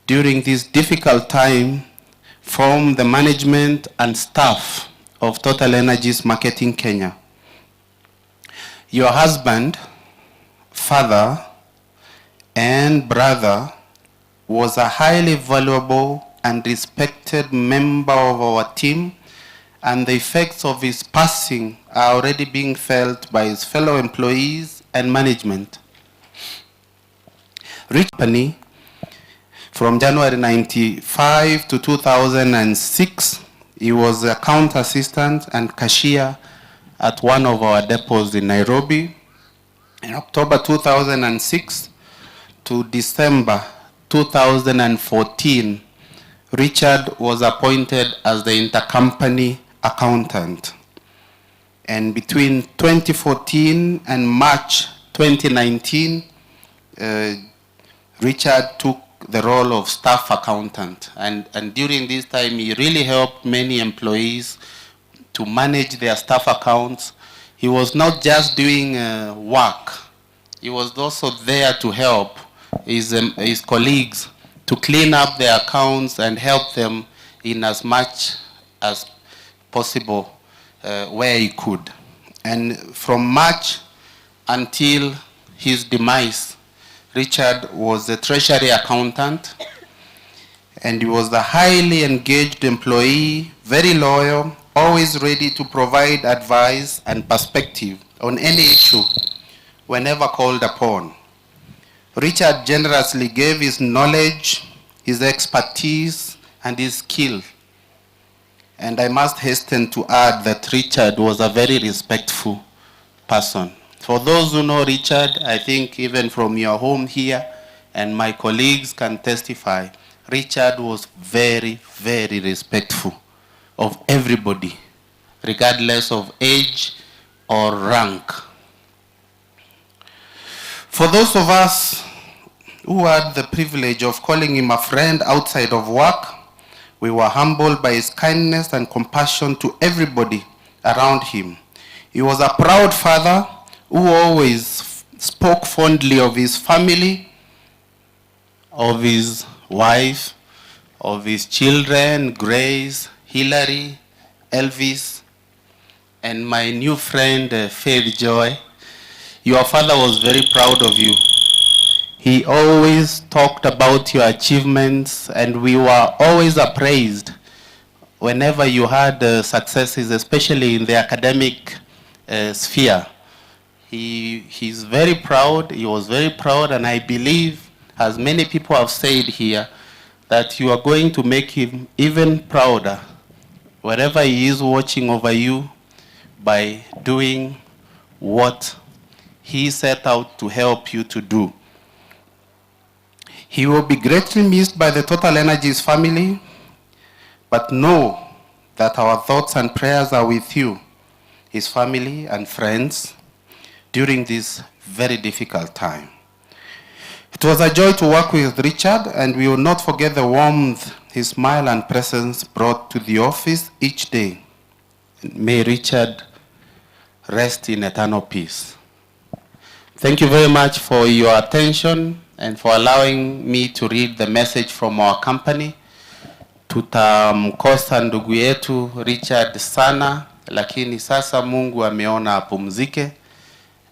during this difficult time from the management and staff of Total Energies Marketing Kenya. Your husband, father, and brother was a highly valuable and respected member of our team, and the effects of his passing are already being felt by his fellow employees and management. Rich Company, from January 95 to 2006, he was account assistant and cashier at one of our depots in Nairobi. In October 2006 to December 2014, Richard was appointed as the intercompany accountant. And between 2014 and March 2019, Richard took the role of staff accountant. And during this time, he really helped many employees to manage their staff accounts. He was not just doing work. He was also there to help his colleagues to clean up their accounts and help them in as much as possible where he could. And from March until his demise, Richard was a treasury accountant, and he was a highly engaged employee, very loyal, always ready to provide advice and perspective on any issue whenever called upon. Richard generously gave his knowledge, his expertise, and his skill. And I must hasten to add that Richard was a very respectful person. For those who know Richard, I think even from your home here, and my colleagues can testify, Richard was very, very respectful of everybody, regardless of age or rank. For those of us who had the privilege of calling him a friend outside of work, we were humbled by his kindness and compassion to everybody around him. He was a proud father who always spoke fondly of his family, of his wife, of his children, Grace, Hillary, Elvis, and my new friend, Faith Joy. Your father was very proud of you. He always talked about your achievements, and we were always appraised whenever you had successes, especially in the academic sphere. He's very proud, he was very proud, and I believe, as many people have said here, that you are going to make him even prouder wherever he is watching over you by doing what he set out to help you to do. He will be greatly missed by the Total Energies family, but know that our thoughts and prayers are with you, his family and friends, during this very difficult time. It was a joy to work with Richard, and we will not forget the warmth his smile and presence brought to the office each day. May Richard rest in eternal peace. Thank you very much for your attention and for allowing me to read the message from our company. Tutamkosa ndugu yetu Richard sana, lakini sasa Mungu ameona apumzike,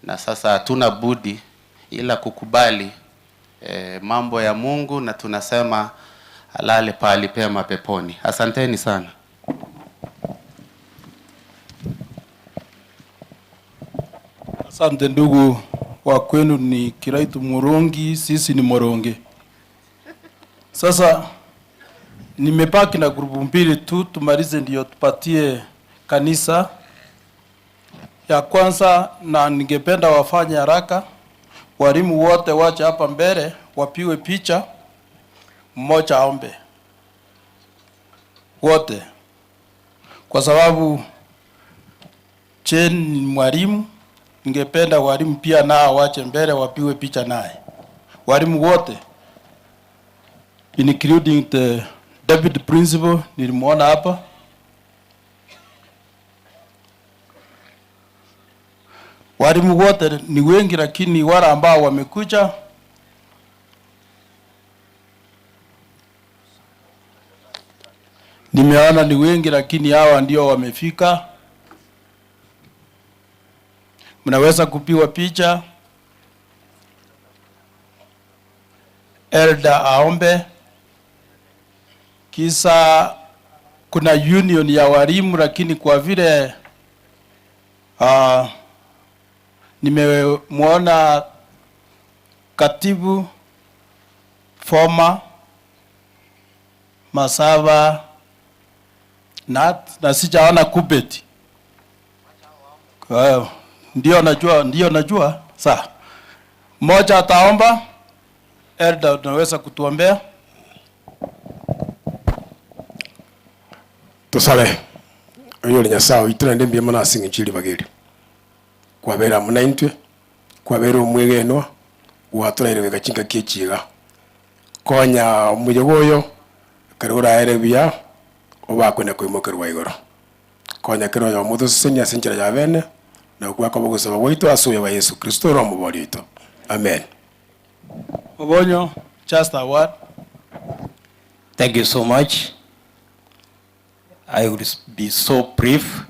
na sasa hatuna budi ila kukubali mambo ya Mungu, na tunasema alale pahali pema peponi. Asanteni sana. Asante ndugu wa kwenu ni Kiraitu Murungi, sisi ni Moronge. Sasa nimebaki na grupu mbili tu tumalize, ndio tupatie kanisa ya kwanza, na ningependa wafanye haraka. Walimu wote wache hapa mbele wapiwe picha, mmoja aombe wote, kwa sababu Chen ni mwalimu. Ningependa walimu pia nao wache mbele wapiwe picha naye, walimu wote including the deputy principal nilimuona hapa. Walimu wote ni wengi, lakini wale ambao wamekuja nimeona ni wengi, lakini hawa ndio wamefika. Mnaweza kupigwa picha. Elder aombe. Kisa kuna union ya walimu, lakini kwa vile nimemwona katibu former Masava na sijaona Kubeti. Kwa hiyo ndio najua. Sawa. Mmoja ataomba. Elder, unaweza kutuombea? Tusale. Oyo ni Nyasaye ituna ndembi mana singi chili bageri. Kwabera munaintwe, kwabera omwegenwa, gwaturaire gachinga kiechiga. Konya muyogoyo karura erebia obakwenda kuimokerwa igoro. Konya kero ya mutu senya senchera ya bene na kwako bogosaba gwitu asuye wa Yesu Kristo ro muborito. Amen. Obonyo, just a word. Thank you so much. I will be so brief.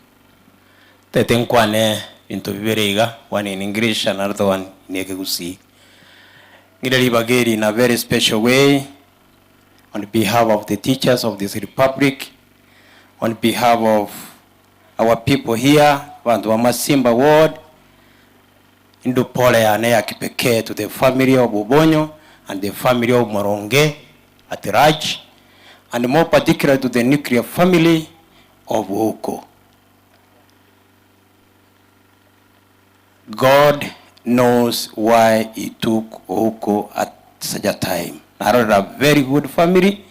Tetenkwane into biberiga, one in English and another one in Ekegusii. Ngirari bageri in a very special way on behalf of the teachers of this republic, on behalf of our people here, bantu wa Masimba ward, ndu pole yane ya kipekee to the family of Obonyo and the family of Moronge at Raj, and more particularly to the nuclear family of Ouko. God knows why he took Ouko at such a time. Not a very good family.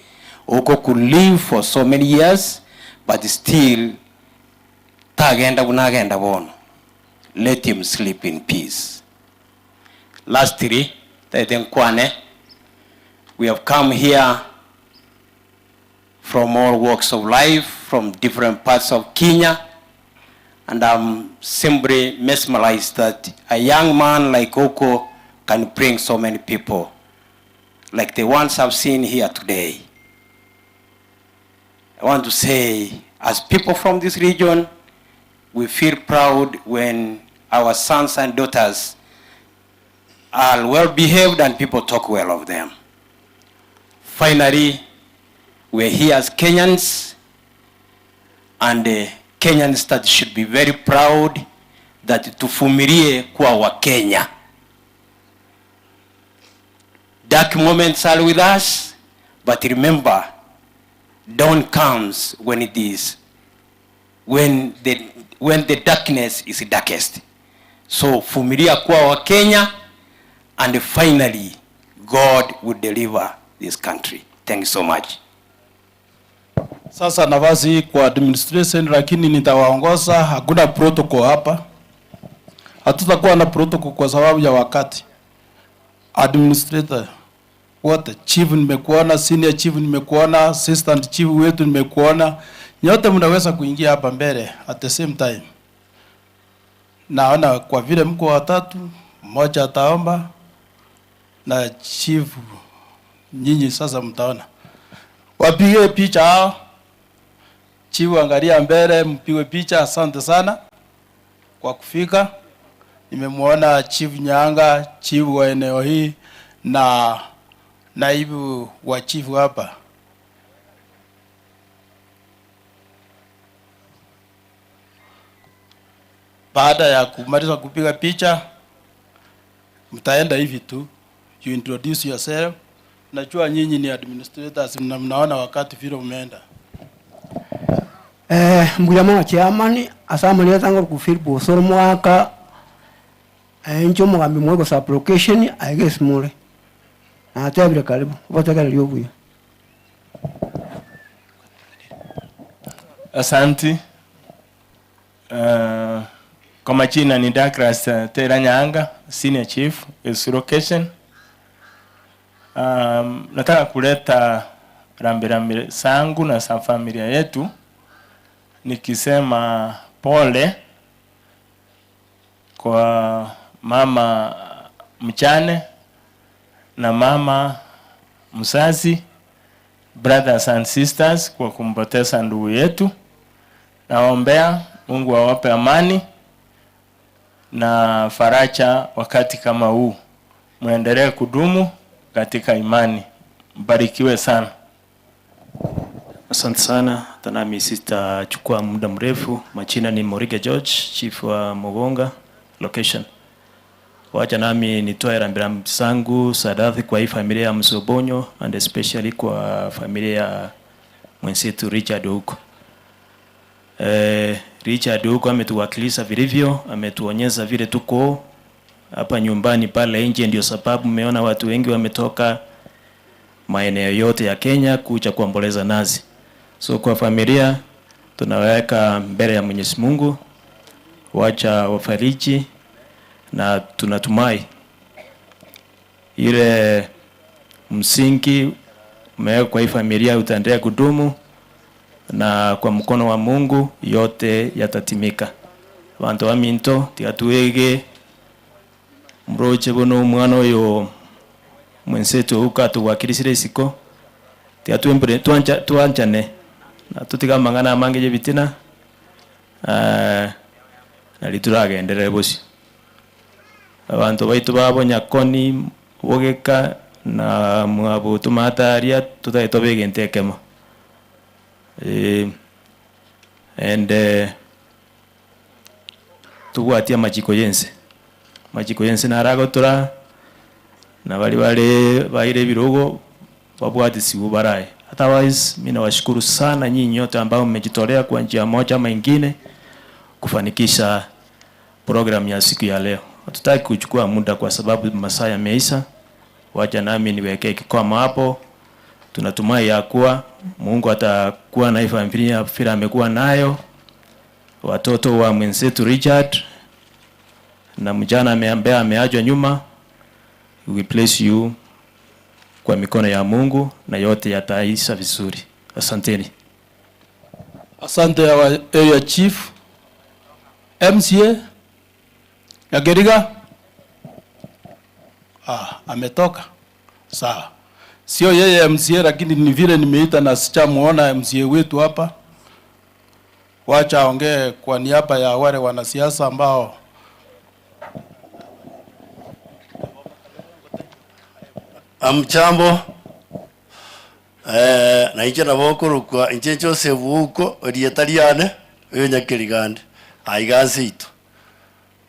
Ouko could live for so many years, but still, tagenda bunagenda bono. Let him sleep in peace. Lastly, we have come here from all walks of life, from different parts of Kenya, and I'm simply mesmerized that a young man like Ouko can bring so many people like the ones I've seen here today. I want to say, as people from this region, we feel proud when our sons and daughters are well behaved and people talk well of them. Finally, we're here as Kenyans, and the Kenyans that should be very proud that tuvumilie kuwa Wakenya. Dark moments are with us, but remember, dawn comes when it is, when the darkness is darkest. So vumilia kuwa Wakenya, and finally God will deliver this country. Thank you so much. Sasa nafasi hii kwa administration, lakini nitawaongoza. Hakuna protocol hapa, hatutakuwa na protocol kwa sababu ya wakati. Administrator wote, chief nimekuona, senior chief nimekuona, assistant chief wetu nimekuona, nyote mnaweza kuingia hapa mbele at the same time. Naona kwa vile mko watatu, mmoja ataomba na chief, nyinyi sasa mtaona. Wapige picha hao. Chief, angalia mbele, mpigwe picha. Asante sana kwa kufika. Nimemwona Chief Nyanga, chief wa eneo hii na naibu wa chief hapa. Baada ya kumaliza kupiga picha, mtaenda hivi tu, you introduce yourself. Najua nyinyi ni administrators na mnaona wakati vile umeenda. Mbuya mono chairman asamani atanga kufir bosoro mwaka ncho mugambi mwego sa application aige smule na atebire karibu botegera lyobuya. Asanti. Kwa majina ni Douglas Tera Nyanga, Senior Chief Location. Nataka kuleta rambirambi zangu na za familia yetu nikisema pole kwa mama mchane na mama mzazi, brothers and sisters, kwa kumpoteza ndugu yetu. Naombea Mungu awape amani na faraja wakati kama huu. Muendelee kudumu katika imani. Mbarikiwe sana. Asante sana. Hata nami sitachukua muda mrefu. Majina ni Morige George, chief wa Mugonga location. Wacha nami nitoe rambirambi zangu za dhati kwa hii familia ya Msobonyo and especially kwa familia ya mwenzetu Richard huko. Richard huko ametuwakilisha vilivyo, ametuonyesha vile tuko hapa nyumbani pale nje. Ndio sababu mmeona watu wengi wametoka maeneo yote ya Kenya kuja kuomboleza nasi. So kwa familia tunaweka mbele ya Mwenyezi Mungu, wacha wafariji, na tunatumai ile msingi umewekwa kwa hii familia utaendelea kudumu, na kwa mkono wa Mungu yote yatatimika. Bantu baminto tigatuwege mroche bono omwana oyo mwensetu ukatuwakilisire isiko tigatwembere twanchane na tutiga amang'ana amange ya ebitina, nari turagenderere bosio. Abantu baitu babo Nyakoni bogeka na mwabo tumataria tutae tobegente ekemo. And tubwatie amachiko yense, amachiko yense naragotora na bali bale baire birogo babwatisiwe baraye. Otherwise mimi nawashukuru sana nyinyi nyote ambao mmejitolea kwa njia moja ama ingine kufanikisha program ya siku ya leo. Hatutaki kuchukua muda kwa sababu masaa yameisha. Wacha nami niweke kikomo hapo. Tunatumai ya kuwa Mungu atakuwa na hii familia vile amekuwa nayo. Watoto wa mwenzetu Richard na mjana ameambia ameachwa nyuma, we place you kwa mikono ya Mungu na yote yataisha vizuri. Asanteni. Asante our area chief. MCA Nyageriga? Ametoka. Sawa. Sio yeye MCA, lakini ni vile nimeita na sijamuona MCA wetu hapa. Wacha aongee kwa niaba ya wale wanasiasa ambao. Amchambo na inche nabo nkorokwa inche Joseph Uko orietariane oyo Nyakirigande aiga ito.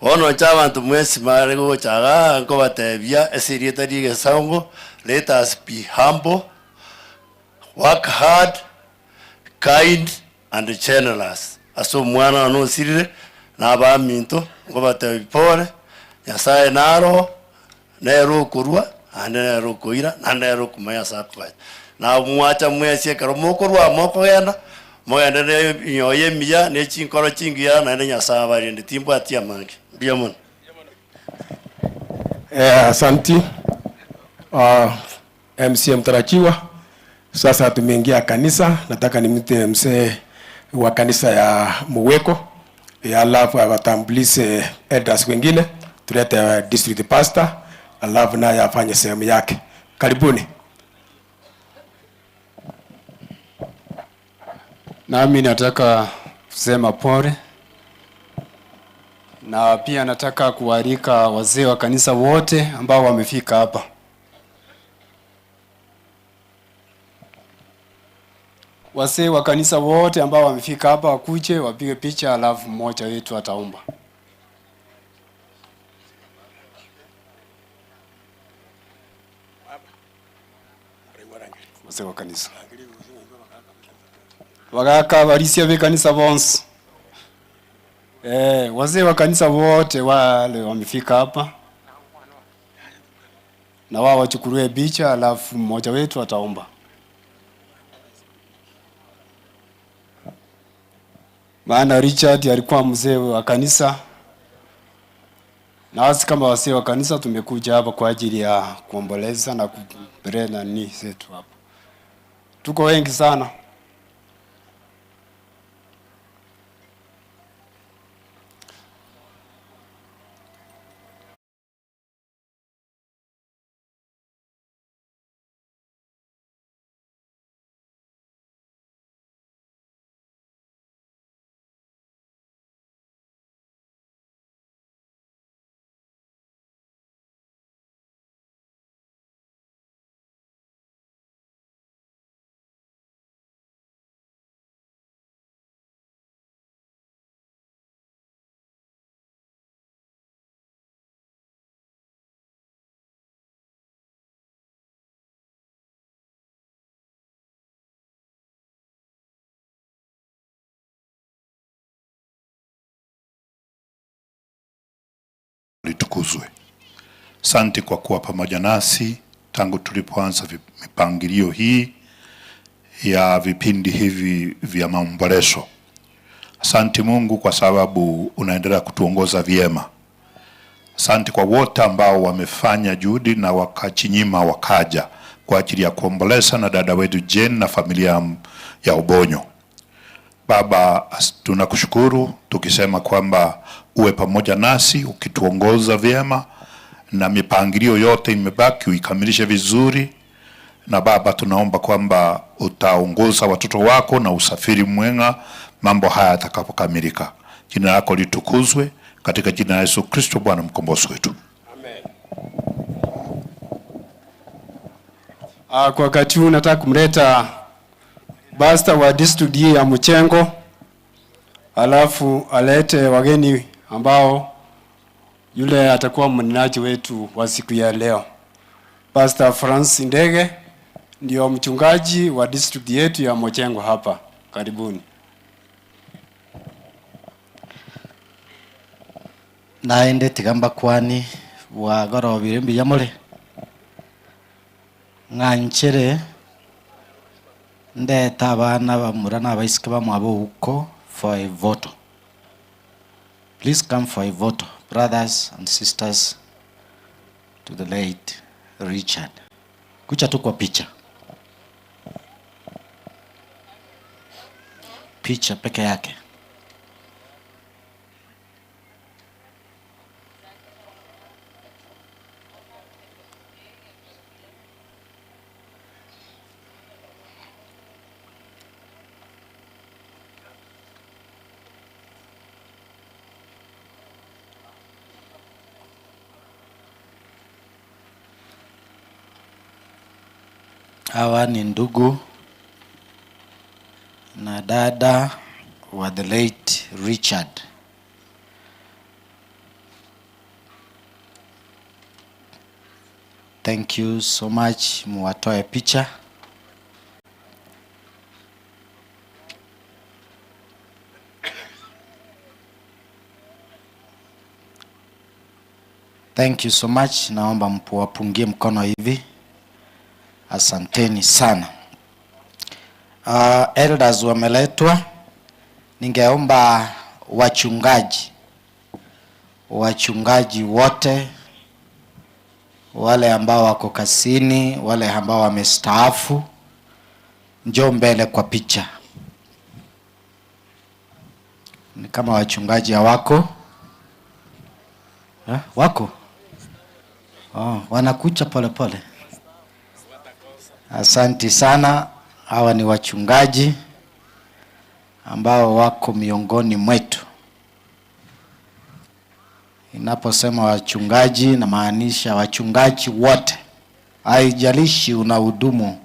Bono nche abanto mwesi mare gochaga nkobatebia ase erieta ria egesango, let us be humble, work hard, kind and generous. Ase omwana one osirire na abaminto nkobatebia pore, Nyasaye naro nere okorwa naende nere okoira naende nere okomanya ase akogacha. Na mwacha mwesi ekero mokorwa mokogenda mogende na emioyo emiya na echinkoro chingiya naende Nyasaye abarinde timbwati amange. Mbuya mono. Asanti MC mtarajiwa. Sasa tumeingia kanisa, nataka nimwite mzee wa kanisa ya Muweko, alafu awatambulishe elders wengine, tulete district pastor, alafu naye afanye sehemu yake. Karibuni. Nami nataka kusema pole, na pia nataka kualika wazee wa kanisa wote ambao wamefika hapa. Wazee wa kanisa wote ambao wamefika hapa wakuje wapige picha, alafu mmoja wetu ataomba. Wazee wa kanisa wakaka barisia be kanisa bonse. Wazee wa kanisa wote wale wamefika hapa, na wao wachukulie picha, alafu mmoja wetu ataomba. Maana Richard alikuwa mzee wa kanisa, na sisi kama wazee wa kanisa tumekuja hapa kwa ajili ya kuomboleza na kupeleka nini zetu hapa. Tuko wengi sana. Litukuzwe. Asante kwa kuwa pamoja nasi tangu tulipoanza mipangilio hii ya vipindi hivi vya maombolezo. Asante Mungu kwa sababu unaendelea kutuongoza vyema. Asante kwa wote ambao wamefanya juhudi na wakachinyima wakaja kwa ajili ya kuomboleza na dada wetu Jane na familia ya Obonyo. Baba, tunakushukuru tukisema kwamba uwe pamoja nasi ukituongoza vyema, na mipangilio yote imebaki uikamilishe vizuri. Na Baba, tunaomba kwamba utaongoza watoto wako na usafiri mwema mambo haya yatakapokamilika. Jina lako litukuzwe katika jina la Yesu Kristo Bwana mkombozi wetu. Amen. Kwa wakati huu nataka kumleta pastor wa district hii ya Mchengo, alafu alete wageni ambao yule atakuwa mnenaji wetu wa siku ya leo. Pastor Francis Ndege ndio mchungaji wa district yetu ya Mchengo hapa. Karibuni. Naende tigamba kwani wa gorobire mbiyamore ng'anchere ndeta abana bamura n'abaisike bamwabo huko for a vote. Please come for a vote, brothers and sisters, to the late Richard. Kucha tu kwa picha. Picha peke yake. Hawa ni ndugu na dada wa the late Richard. Thank you so much. Muwatoe picha. Thank you so much. Naomba mpuwapungie mkono hivi. Asanteni sana. Elders wameletwa. Ningeomba wachungaji wote, wale ambao wako kasini, wale ambao wamestaafu, njoo mbele kwa picha. Ni kama wachungaji hawako. Ha? Wako? Oh, wanakucha pole pole. Asanti sana. Hawa ni wachungaji ambao wako miongoni mwetu. Inaposema wachungaji namaanisha wachungaji wote. Haijalishi unahudumu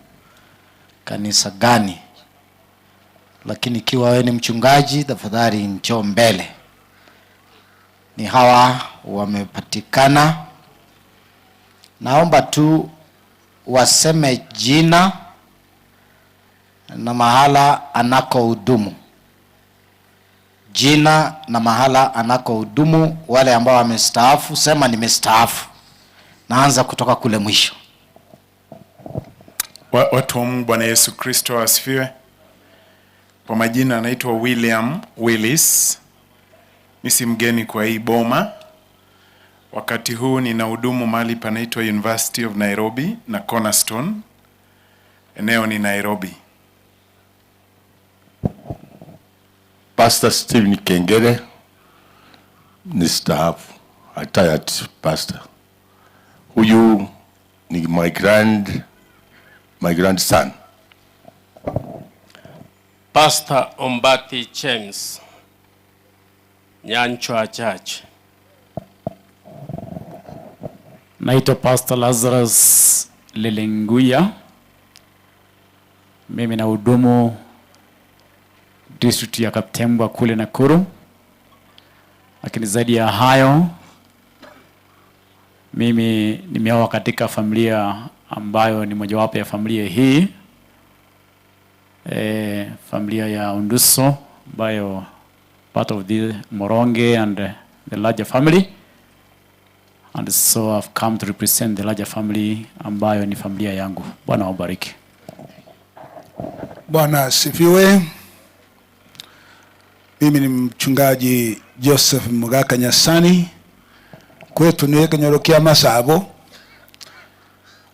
kanisa gani, lakini ikiwa wewe ni mchungaji, tafadhali njoo mbele. Ni hawa wamepatikana. Naomba tu waseme jina na mahala anakohudumu. Jina na mahala anakohudumu. Wale ambao wamestaafu, sema nimestaafu. Naanza kutoka kule mwisho. Watu wa Mungu, Bwana Yesu Kristo asifiwe. Kwa majina anaitwa William Willis. Mimi si mgeni kwa hii boma. Wakati huu ninahudumu mahali panaitwa University of Nairobi na Cornerstone. Eneo ni Nairobi. Pastor Stephen Kengere ni staafu, retired pastor. Huyu ni my grandson. Pastor Ombati James, Nyanchwa Church. Naitwa Pastor Lazarus Lelenguya. Mimi nahudumu district ya Kaptembwa kule Nakuru. Lakini zaidi ya hayo, mimi nimeoa katika familia ambayo ni mojawapo ya familia hii, familia ya Unduso, ambayo part of the Moronge and the larger family. And so I've come to represent the larger family ambayo ni familia yangu. Bwana wabariki. Bwana asifiwe. Mimi ni mchungaji Joseph Mugaka Nyasani. Kwetu ni Kenyorokia Masabo.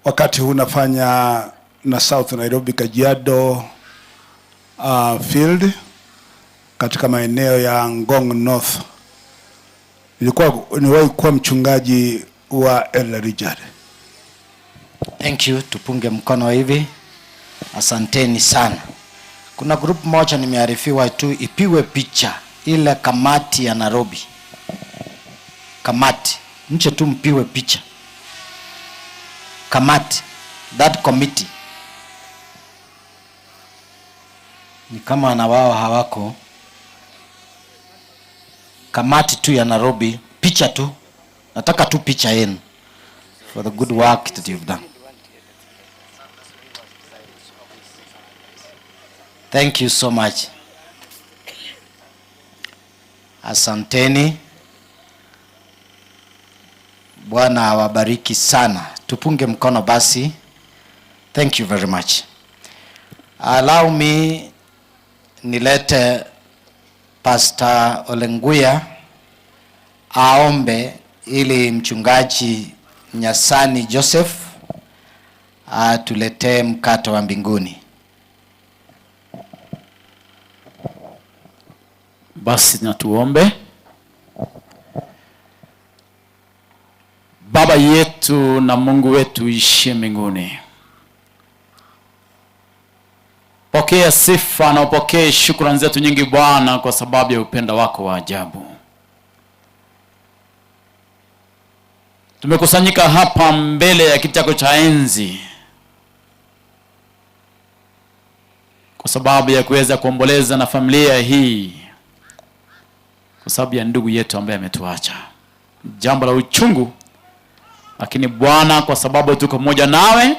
Wakati huu nafanya na South Nairobi Kajiado field katika maeneo ya Ngong North. Niliwahi kuwa mchungaji wa Elder Richard. Thank you, tupunge mkono hivi. Asanteni sana. Kuna group moja nimearifiwa tu ipiwe picha, ile kamati ya Nairobi. Kamati, nche tu mpiwe picha. Kamati, that committee. Ni kama na wao hawako. Kamati tu ya Nairobi, picha tu. Nataka tu picha yenu for the good work that you've done. Thank you so much. Asanteni. Bwana awabariki sana. Tupunge mkono basi. Thank you very much. Allow me nilete Pastor Olenguya aombe ili mchungaji Nyasani Joseph atuletee mkate wa mbinguni. Basi na tuombe. Baba yetu na Mungu wetu ishie mbinguni, pokea sifa na upokee shukrani zetu nyingi Bwana, kwa sababu ya upendo wako wa ajabu. Tumekusanyika hapa mbele ya kiti chako cha enzi kwa sababu ya kuweza kuomboleza na familia hii, kwa sababu ya ndugu yetu ambaye ametuacha. Jambo la uchungu, lakini Bwana, kwa sababu tuko pamoja nawe,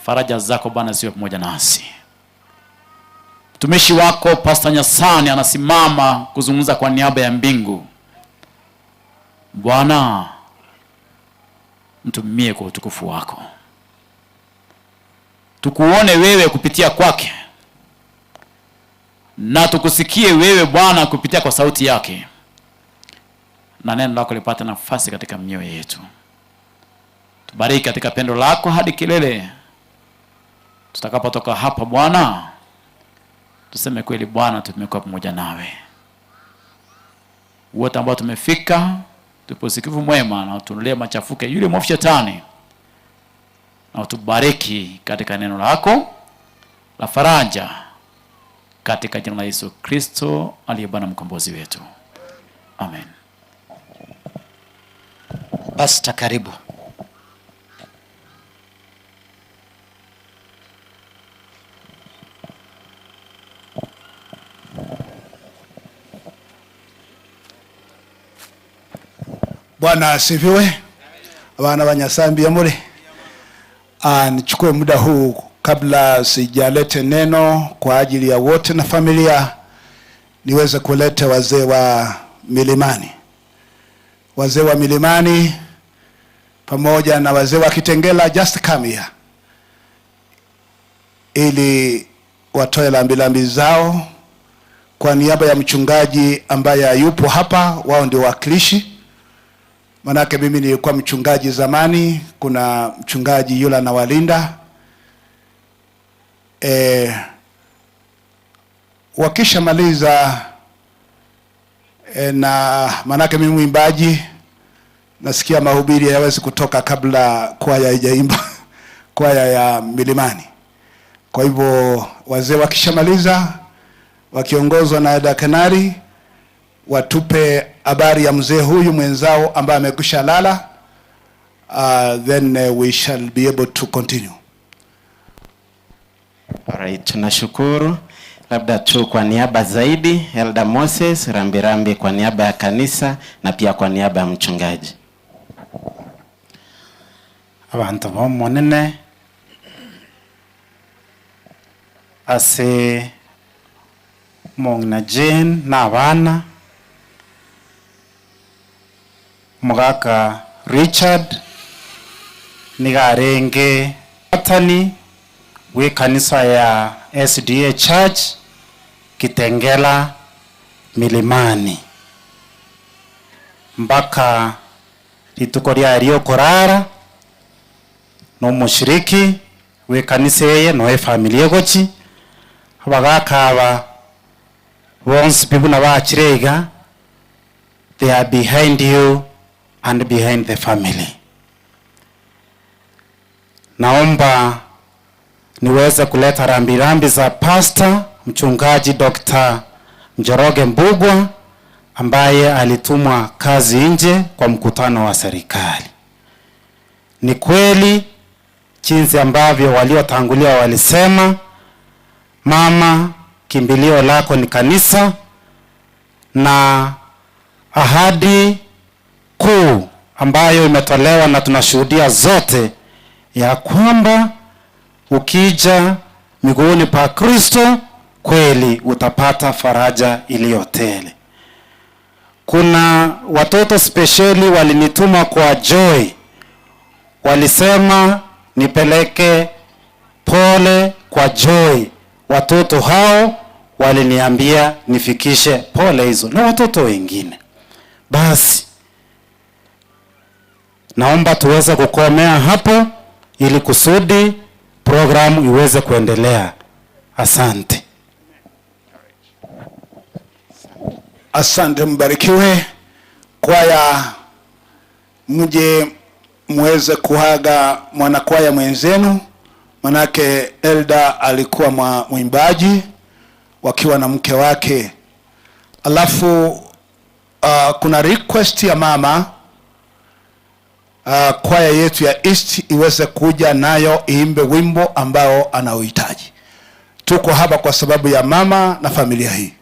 faraja zako Bwana ziwe pamoja nasi. Mtumishi wako Pastor Nyasani anasimama kuzungumza kwa niaba ya mbingu. Bwana, mtumie kwa utukufu wako, tukuone wewe kupitia kwake, na tukusikie wewe Bwana kupitia kwa sauti yake, na neno lako lipate nafasi katika mioyo yetu. Tubariki katika pendo lako hadi kilele. Tutakapotoka hapa Bwana, tuseme kweli Bwana, tumekuwa pamoja nawe. Wote ambao tumefika, tupe usikivu mwema na utuondolee machafuko yule mwovu shetani, na utubariki katika neno lako la faraja, katika jina la Yesu Kristo aliye Bwana mkombozi wetu. Amen. Pastor, karibu. Bwana asifiwe. Abana ba mure. Nichukue muda huu kabla sijalete neno kwa ajili ya wote na familia, niweze kuleta wazee wa Milimani. Wazee wa Milimani pamoja na wazee wa Kitengela, just come here, ili watoe lambilambi zao kwa niaba ya mchungaji ambaye hayupo hapa. Wao ndio wakilishi. Manake mimi nilikuwa mchungaji zamani, kuna mchungaji yule anawalinda. Wakishamaliza na manake mimi mwimbaji, nasikia mahubiri hayawezi kutoka kabla kwaya haijaimba kwaya ya Milimani. Kwa hivyo wazee wakishamaliza, wakiongozwa na Eda Kanari, watupe habari ya mzee huyu mwenzao ambaye amekwisha lala. Then we shall be able to continue. Alright, tunashukuru. Labda tu kwa niaba zaidi Elder Moses rambirambi kwa niaba ya kanisa na pia kwa niaba ya mchungaji. Abantu bomonene ase Mong'ina Jane na abana Mugaka Richard nigarenge atani we kanisa ya SDA Church Kitengela Milimani mpaka rituko ria riokorara no mushiriki we kanisa eye no e familia gochi abagakaba bonse people na bachirega, they are behind you and behind the family. Naomba niweze kuleta rambirambi za pastor mchungaji Dr. Njoroge Mbugua ambaye alitumwa kazi nje kwa mkutano wa serikali. Ni kweli jinsi ambavyo waliotangulia walisema, mama, kimbilio lako ni kanisa, na ahadi kuu ambayo imetolewa na tunashuhudia zote ya kwamba ukija miguuni pa Kristo kweli utapata faraja iliyotele. Kuna watoto spesheli walinituma kwa Joy, walisema nipeleke pole kwa Joy. Watoto hao waliniambia nifikishe pole hizo na watoto wengine. Basi naomba tuweze kukomea hapo ili kusudi programu iweze kuendelea. Asante. Asante, mbarikiwe. Kwaya, mje muweze kuaga mwanakwaya mwenzenu, manake Elda alikuwa mwimbaji wakiwa na mke wake. Alafu kuna request ya mama, kwaya yetu ya East iweze kuja nayo iimbe wimbo ambao anauhitaji. Tuko hapa kwa sababu ya mama na familia hii.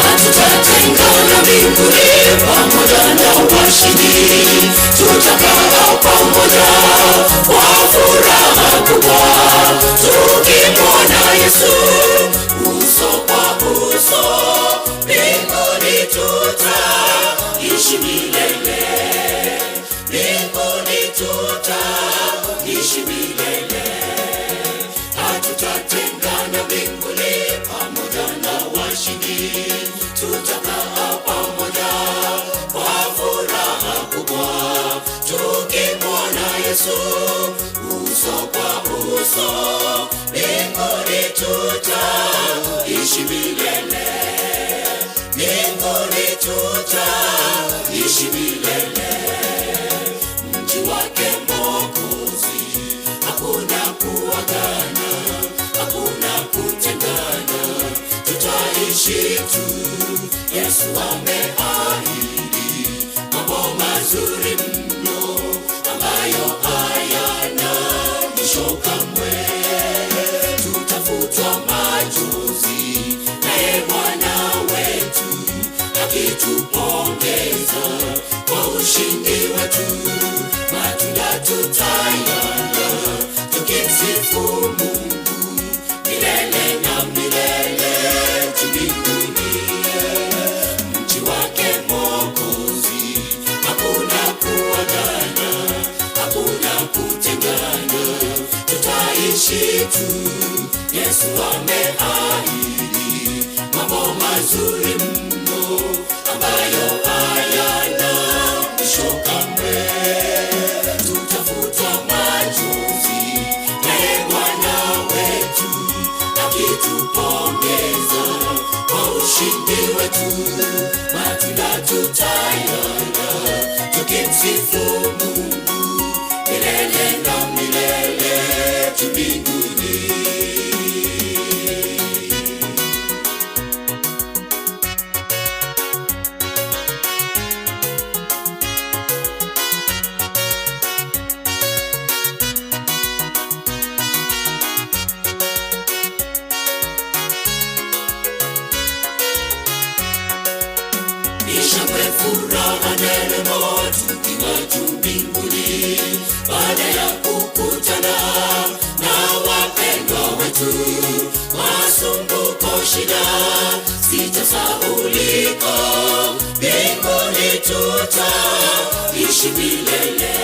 Hatutatengana mbinguni pamoja na washindi, tutakaa pamoja kwa furaha kubwa, tukimwona Yesu uso kwa uso, mbinguni tutaishi milele, mbinguni tutaishi milele. Hatutatengana mbinguni pamoja na washindi, tutakaa pamoja kwa furaha kubwa, tukimwona Yesu uso kwa uso, mbinguni tutaishi milele, mbinguni tutaishi milele. Mji wake Mwokozi, hakuna kuagana, hakuna kutengana, tutaishi tu. Yesu ameahidi mambo mazuri mno ambayo hayana mwisho kamwe. Tutafutwa machozi naye Bwana wetu akitupongeza kwa ushindi wetu, matunda tutayala tukimsifu Mungu milele na milele mbinguni. Mji wake Mwokozi, hakuna kuagana, hakuna kutengana, tutaishi tu. Yesu ameahidi mambo mazuri mno ambayo hayana mwisho kamwe. Tutafutwa machozi naye Bwana wetu akitupongeza kwa ushindi wetu, matunda tutayala tukimsifu Mungu milele na milele mbinguni. Ishangwe, furaha, nderemo tukiwa juu mbinguni, baada ya kukutana na wapendwa wetu. Masumbuko, shida sitasahaulika, mbinguni tutaishi milele,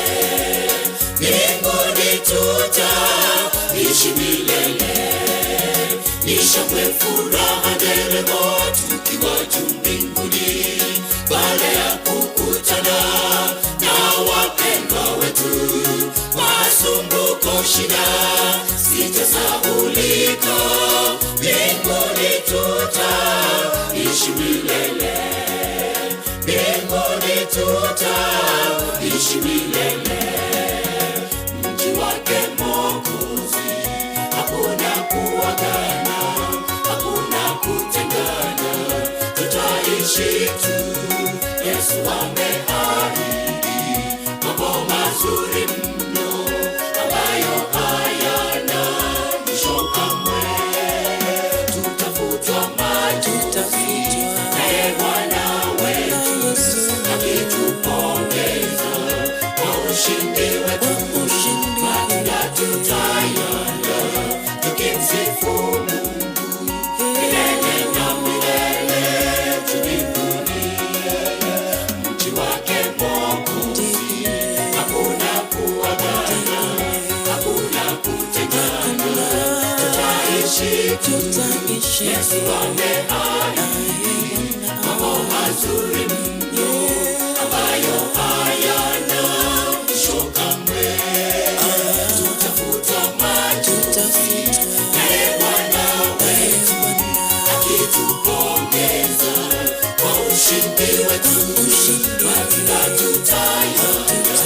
mbinguni tutaishi milele. Ishangwe, furaha, nderemo tukiwa juu mbinguni, baada ya kukutana shida zitasahaulika, mbinguni tutaishi milele, mbinguni tutaishi milele. Mji wake Mwokozi, hakuna kuagana, hakuna kutengana, tutaishi tu. Yesu ameahidi mambo mazuri mno ambayo hayana mwisho kamwe. Tutafutwa machozi naye Bwana wetu akitupongeza kwa ushindi wetu, matunda tutayala tukimsifu Mungu milele na milele mbinguni. Mji wake Mwokozi, hakuna kuagana, hakuna kutengana, tutaishi tu. Yesu ameahidi mambo mazuri mno ambayo hayana mwisho kamwe. Tutafuta machozi naye Bwana wetu akitupongeza kwa ushindi wetu, matunda tutayala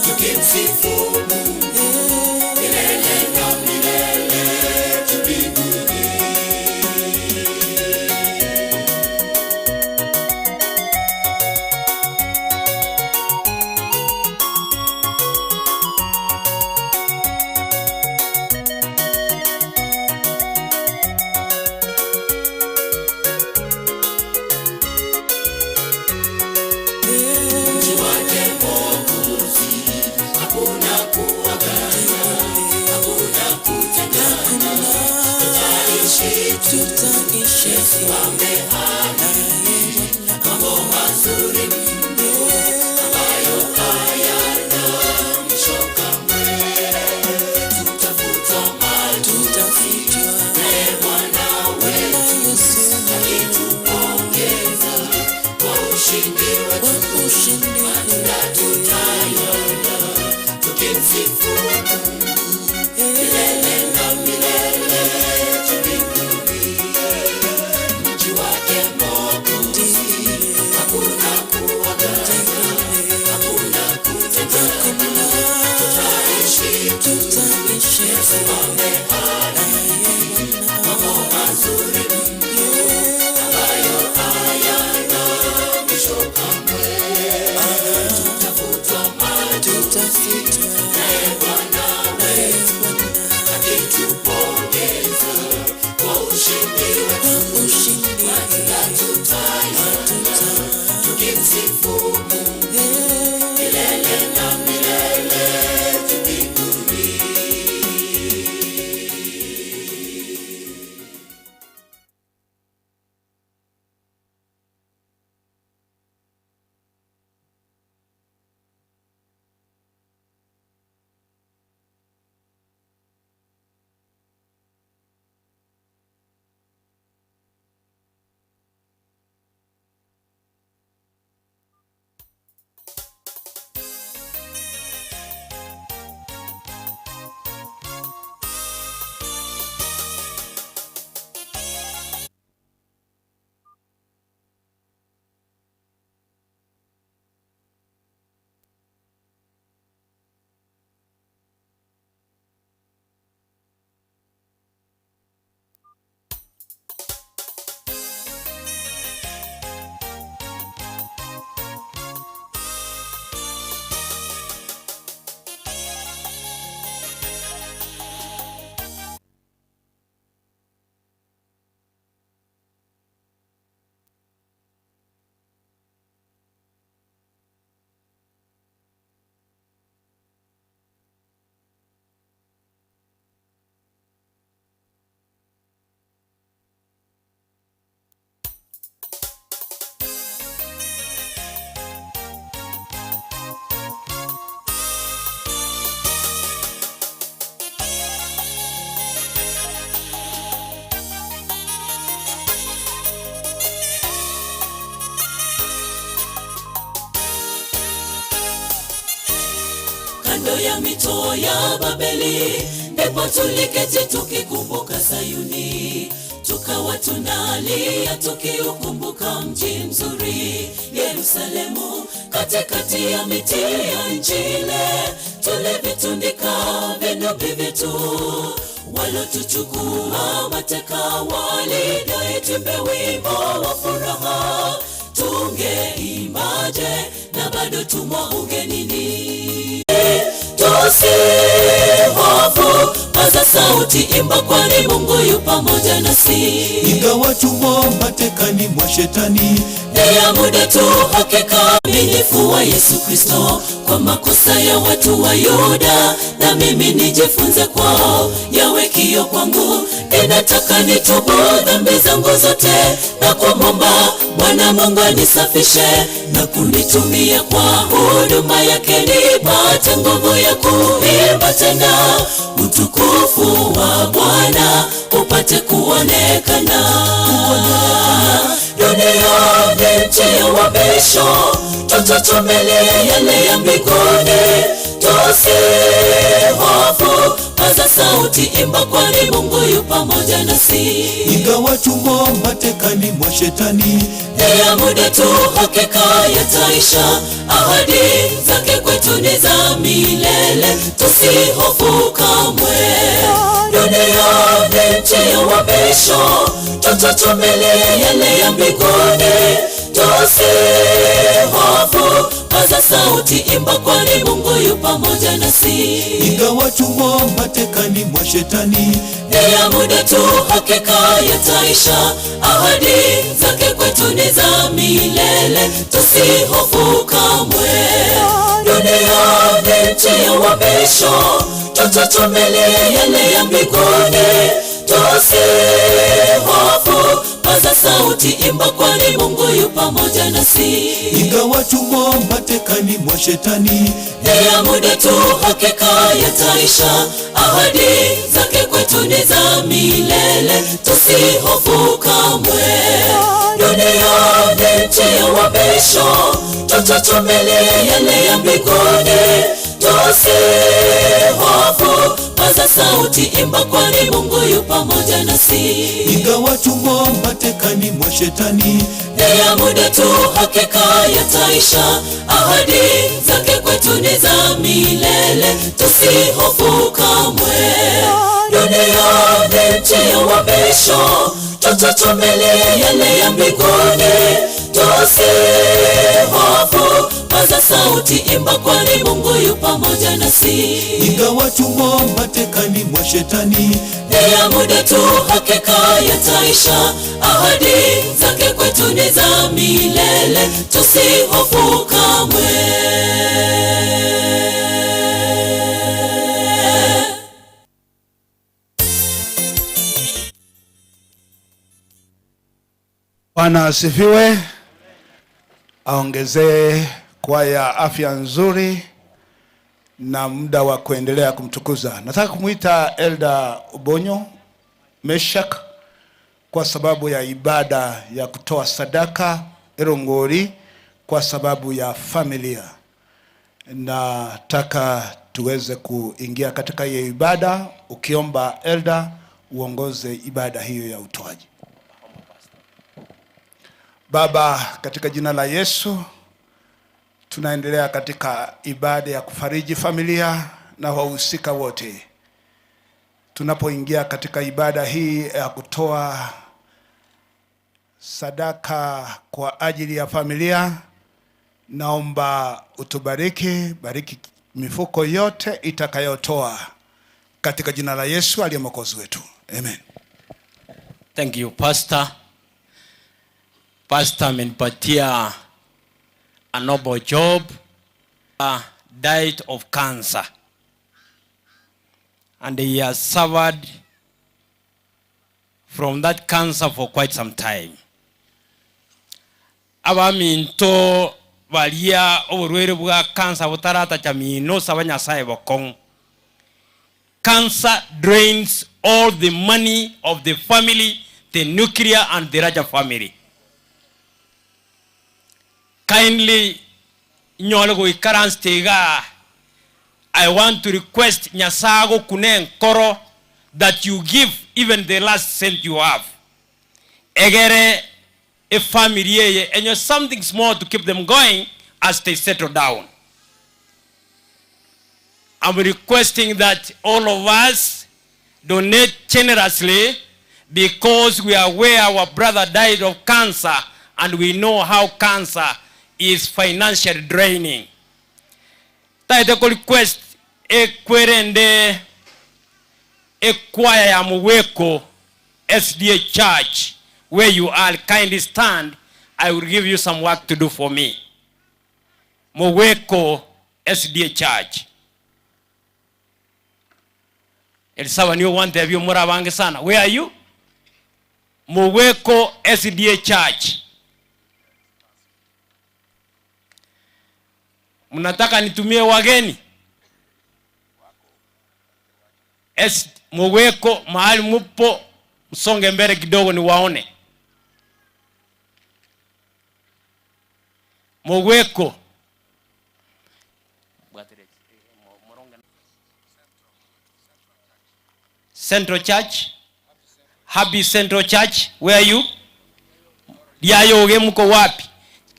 tukimsifu Mungu milele na milele mbinguni. Mji wake Mwokozi, hakuna kuagana, hakuna kutengana, tutaishi tu. Yesu ameahidi mambo mazuri mno ambayo hayana mwisho kamwe. Tutafutwa machozi naye Bwana wetu akitupongeza kwa ushindi wetu, matunda tutayala tukimsifu Mungu milele na milele mbinguni. Mji wake Mwokozi, hakuna kuagana, Kando ya mito ya Babeli, ndipo tuliketi tukikumbuka Sayuni, tukawa tunalia tukiukumbuka mji mzuri Yerusalemu. Katikati ya miti ya nchi ile tulivitundika vinubi vyetu, walotuchukua mateka walidai tuimbe wimbo wa furaha. Tungeimbaje na bado tumwa ugenini? Tusihofu, paza sauti, imba, kwani Mungu yu pamoja nasi. Ingawa tumo matekani mwa shetani, Ni ya muda tu, hakika uaminifu wa Yesu Kristo kwa makosa ya watu wa Yuda, na mimi nijifunze kwao, yawe kio kwangu. Ninataka nitubu dhambi zangu zote na kumwomba Bwana Mungu anisafishe na kunitumia kwa huduma yake, nipate nguvu ya kuimba tena, utukufu wa Bwana upate kuonekana. Dunia ni nchi ya uhamisho, tututumilie yale ya mbinguni. Tusihofu, paza sauti, imba, kwani Mungu yu pamoja nasi. Ingawa tumo matekani mwa shetani, Ni ya muda tu, hakika yataisha. Ahadi zake kwetu ni za milele, tusihofu kamwe. Dunia ni nchi ya uhamisho, tututumilie yale ya mbinguni. Tusihofu, paza sauti, imba, kwani Mungu yu pamoja nasi. Ingawa tumo matekani mwa shetani, Ni ya muda tu, hakika yataisha. Ahadi zake kwetu ni za milele, tusihofu kamwe. Dunia ni nchi ya uhamisho, tututumilie yale ya mbinguni. Tusihofu, paza sauti, imba, kwani Mungu yu pamoja nasi. Ingawa tumo matekani mwa shetani, Ni ya muda tu, hakika yataisha. Ahadi zake kwetu ni za milele, tusihofu kamwe. Dunia ni nchi ya uhamisho, tututumilie yale ya mbinguni. Tusihofu, paza sauti, imba, kwani Mungu yu pamoja nasi. Ingawa tumo matekani mwa shetani, Ni ya muda tu, hakika yataisha. Ahadi zake kwetu ni za milele, tusihofu kamwe. Dunia ni nchi ya uhamisho, tututumilie yale ya mbinguni. Tusihofu, paza sauti, imba, kwani Mungu yu pamoja nasi. Ingawa tumo matekani mwa shetani, Ni ya muda tu, hakika yataisha. Ahadi zake kwetu ni za milele, tusihofu kamwe. Bwana asifiwe, aongezee kwaya afya nzuri na muda wa kuendelea kumtukuza. Nataka kumwita Elda Ubonyo Meshak kwa sababu ya ibada ya kutoa sadaka Erongori kwa sababu ya familia. Nataka tuweze kuingia katika hiyo ibada, ukiomba Elda uongoze ibada hiyo ya utoaji. Baba, katika jina la Yesu, tunaendelea katika ibada ya kufariji familia na wahusika wote. Tunapoingia katika ibada hii ya kutoa sadaka kwa ajili ya familia, naomba utubariki, bariki mifuko yote itakayotoa katika jina la Yesu aliye Mwokozi wetu. Amen. Thank you, Pastor. Pastor amenipatia a noble job, died of cancer. And he has suffered from that cancer for quite some time. Abaminto balia oburwere bwa cancer butaratacha mino saba Nyasaye bokong'u. Cancer drains all the money of the family, the nuclear and the larger family. Kindly nyole goikaranse iga I want to request Nyasago kune nkoro that you give even the last cent you have. Egere a family eye and something small to keep them going as they settle down. I'm requesting that all of us donate generously because we are aware our brother died of cancer and we know how cancer is financially draining. Taite ko request ekwerende ekwaya ya Muweko SDA Church where you are, kindly stand. I will give you some work to do for me. Muweko SDA Church. Elisawa niyo wante avyo mura wange sana. Where are you? Muweko SDA Church. Mnataka nitumie wageni? Muweko mahali mupo, msonge mbele kidogo ni waone. Muweko. Central Church. Happy Central Church, where are you? Diayoge mko wapi?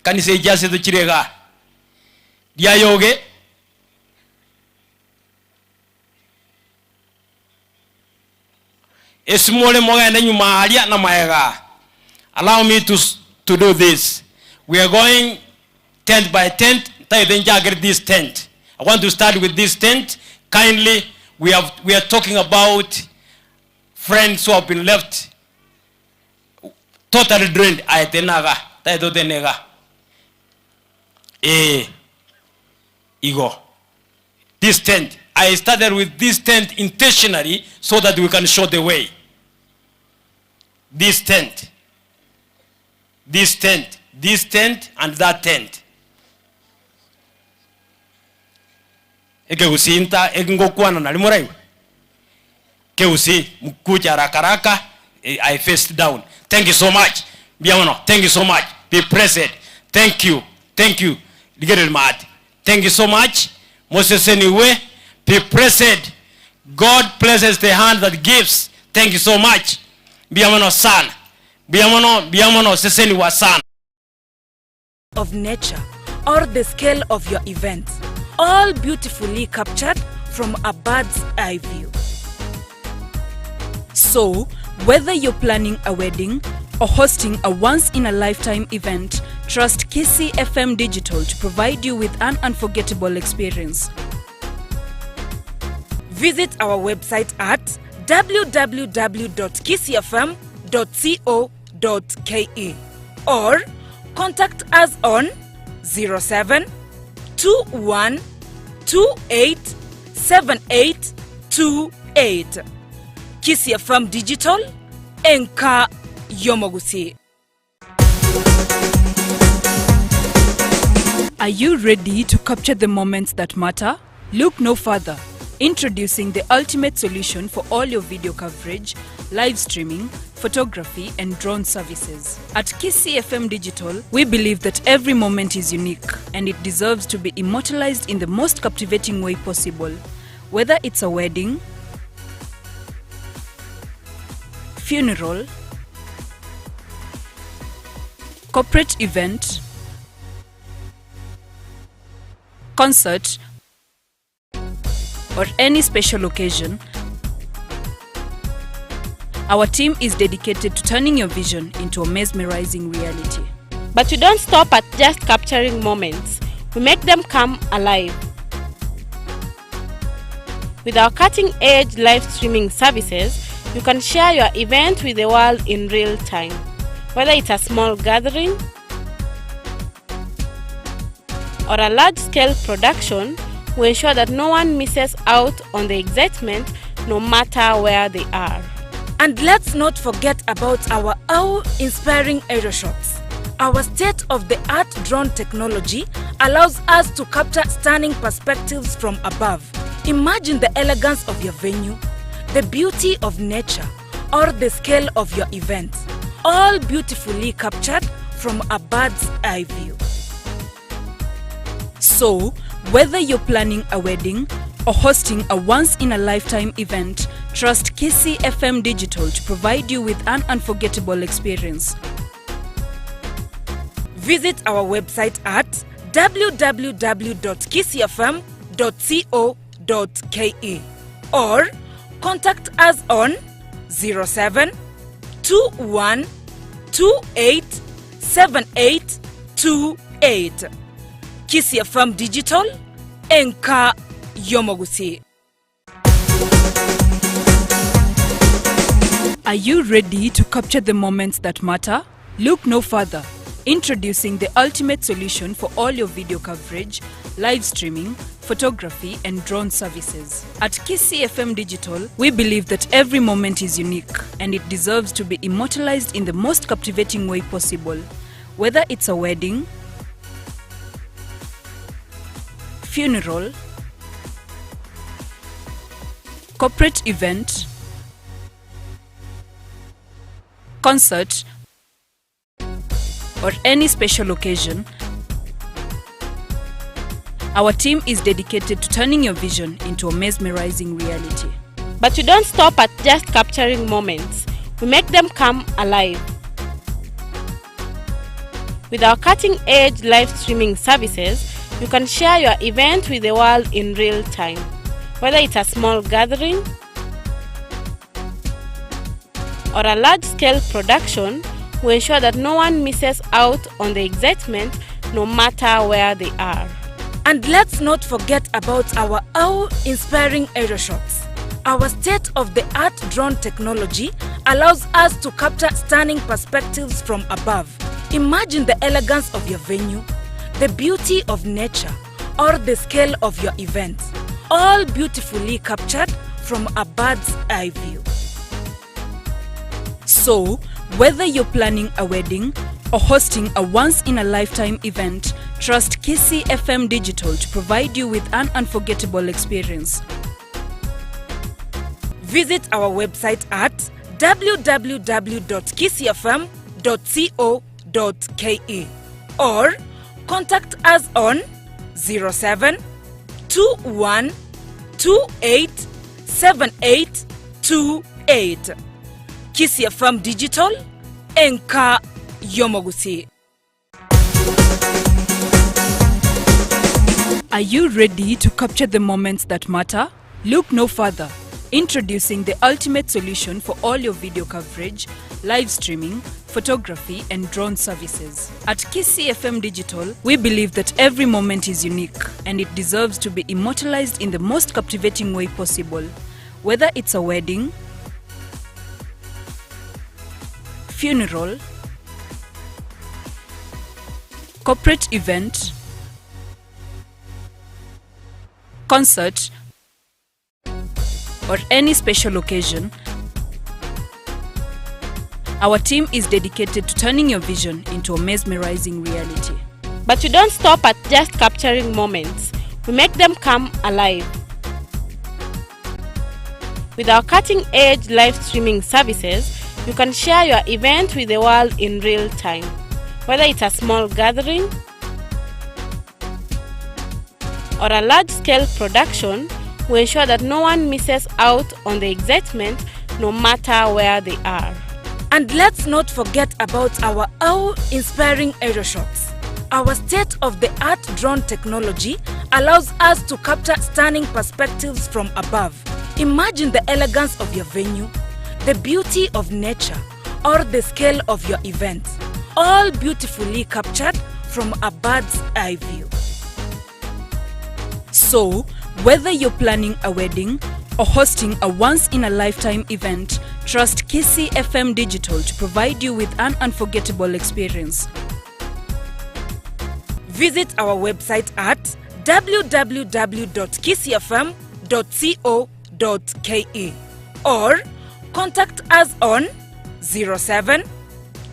Kanisa ijase tuchirega. Diayoge. Esimole mogende nyuma alia na maega. Allow me to do this. We are going tent by tent. Get this tent. I want to start with this tent. Kindly, we are talking about friends who have been left totally drained. Aetenaga, taedotenega. Igo. This tent. I started with this tent intentionally so that we can show the way. This tent. This tent. This tent and that tent. Ekeusinta ekingokwana nalimurai. Keusi mkuja haraka, I faced down. Thank you so much. Biamono, thank you so much. Be present. Thank you. Thank you. Thank you so much. Moses anyway, be present. God blesses the hand that gives. Thank you so much. Biamono sana. Biamono, biamono seseni wa sana. Of nature or the scale of your event, all beautifully captured from a bird's eye view. So, whether you're planning a wedding or hosting a once-in-a-lifetime event, trust Kisii FM Digital to provide you with an unforgettable experience. Visit our website at www.kisiifm.co.ke or contact us on 07 21 28 78 28. Kisii FM Digital, Enka Yomogusi. Are you ready to capture the moments that matter? Look no further. Introducing the ultimate solution for all your video coverage, live streaming, photography, and drone services. At Kisii FM Digital, we believe that every moment is unique and it deserves to be immortalized in the most captivating way possible. Whether it's a wedding, funeral, corporate event, concert, or any special occasion, our team is dedicated to turning your vision into a mesmerizing reality. But we don't stop at just capturing moments. We make them come alive. With our cutting-edge live streaming services, you can share your event with the world in real time. Whether it's a small gathering or a large-scale production, we ensure that no one misses out on the excitement, no matter where they are. And let's not forget about our awe-inspiring aerial shots. Our state-of-the-art drone technology allows us to capture stunning perspectives from above. Imagine the elegance of your venue, the beauty of nature, or the scale of your event, all beautifully captured from a bird's eye view. So, whether you're planning a wedding or hosting a once in a lifetime event, trust Kisii FM Digital to provide you with an unforgettable experience. Visit our website at www.kisiifm.co.ke or contact us on 07 21 28 78 28. Kisii FM Digital, Enka Yomogusi. Are you ready to capture the moments that matter? Look no further. Introducing the ultimate solution for all your video coverage, live streaming, photography, and drone services. At Kisii FM Digital, we believe that every moment is unique and it deserves to be immortalized in the most captivating way possible. Whether it's a wedding, funeral, corporate event, concert, or any special occasion, our team is dedicated to turning your vision into a mesmerizing reality. But we don't stop at just capturing moments, we make them come alive. With our cutting edge live streaming services, you can share your event with the world in real time. Whether it's a small gathering or a large scale production, we ensure that no one misses out on the excitement no matter where they are. And let's not forget about our awe-inspiring aerial shots. Our state-of-the-art drone technology allows us to capture stunning perspectives from above. Imagine the elegance of your venue, the beauty of nature, or the scale of your event, all beautifully captured from a bird's eye view. So, whether you're planning a wedding or hosting a once in a lifetime event, trust Kisii FM Digital to provide you with an unforgettable experience. Visit our website at www.kisiifm.co.ke or contact us on 07 21 28 78 28. Kisii FM Digital, Enka Yomogusi. Are you ready to capture the moments that matter? Look no further. Introducing the ultimate solution for all your video coverage, live streaming, photography, and drone services. At Kisii FM Digital, we believe that every moment is unique and it deserves to be immortalized in the most captivating way possible. Whether it's a wedding, funeral, corporate event, concert, or any special occasion, our team is dedicated to turning your vision into a mesmerizing reality. But we don't stop at just capturing moments, we make them come alive. With our cutting edge live streaming services, you can share your event with the world in real time. Whether it's a small gathering or a large scale production, we ensure that no one misses out on the excitement no matter where they are. And let's not forget about our awe-inspiring aerial shots. Our state-of-the-art drone technology allows us to capture stunning perspectives from above. Imagine the elegance of your venue, the beauty of nature, or the scale of your event, all beautifully captured from a bird's eye view. So, whether you're planning a wedding or hosting a once in a lifetime event, trust Kisii FM Digital to provide you with an unforgettable experience. Visit our website at www.kisiifm.co.ke or contact us on 07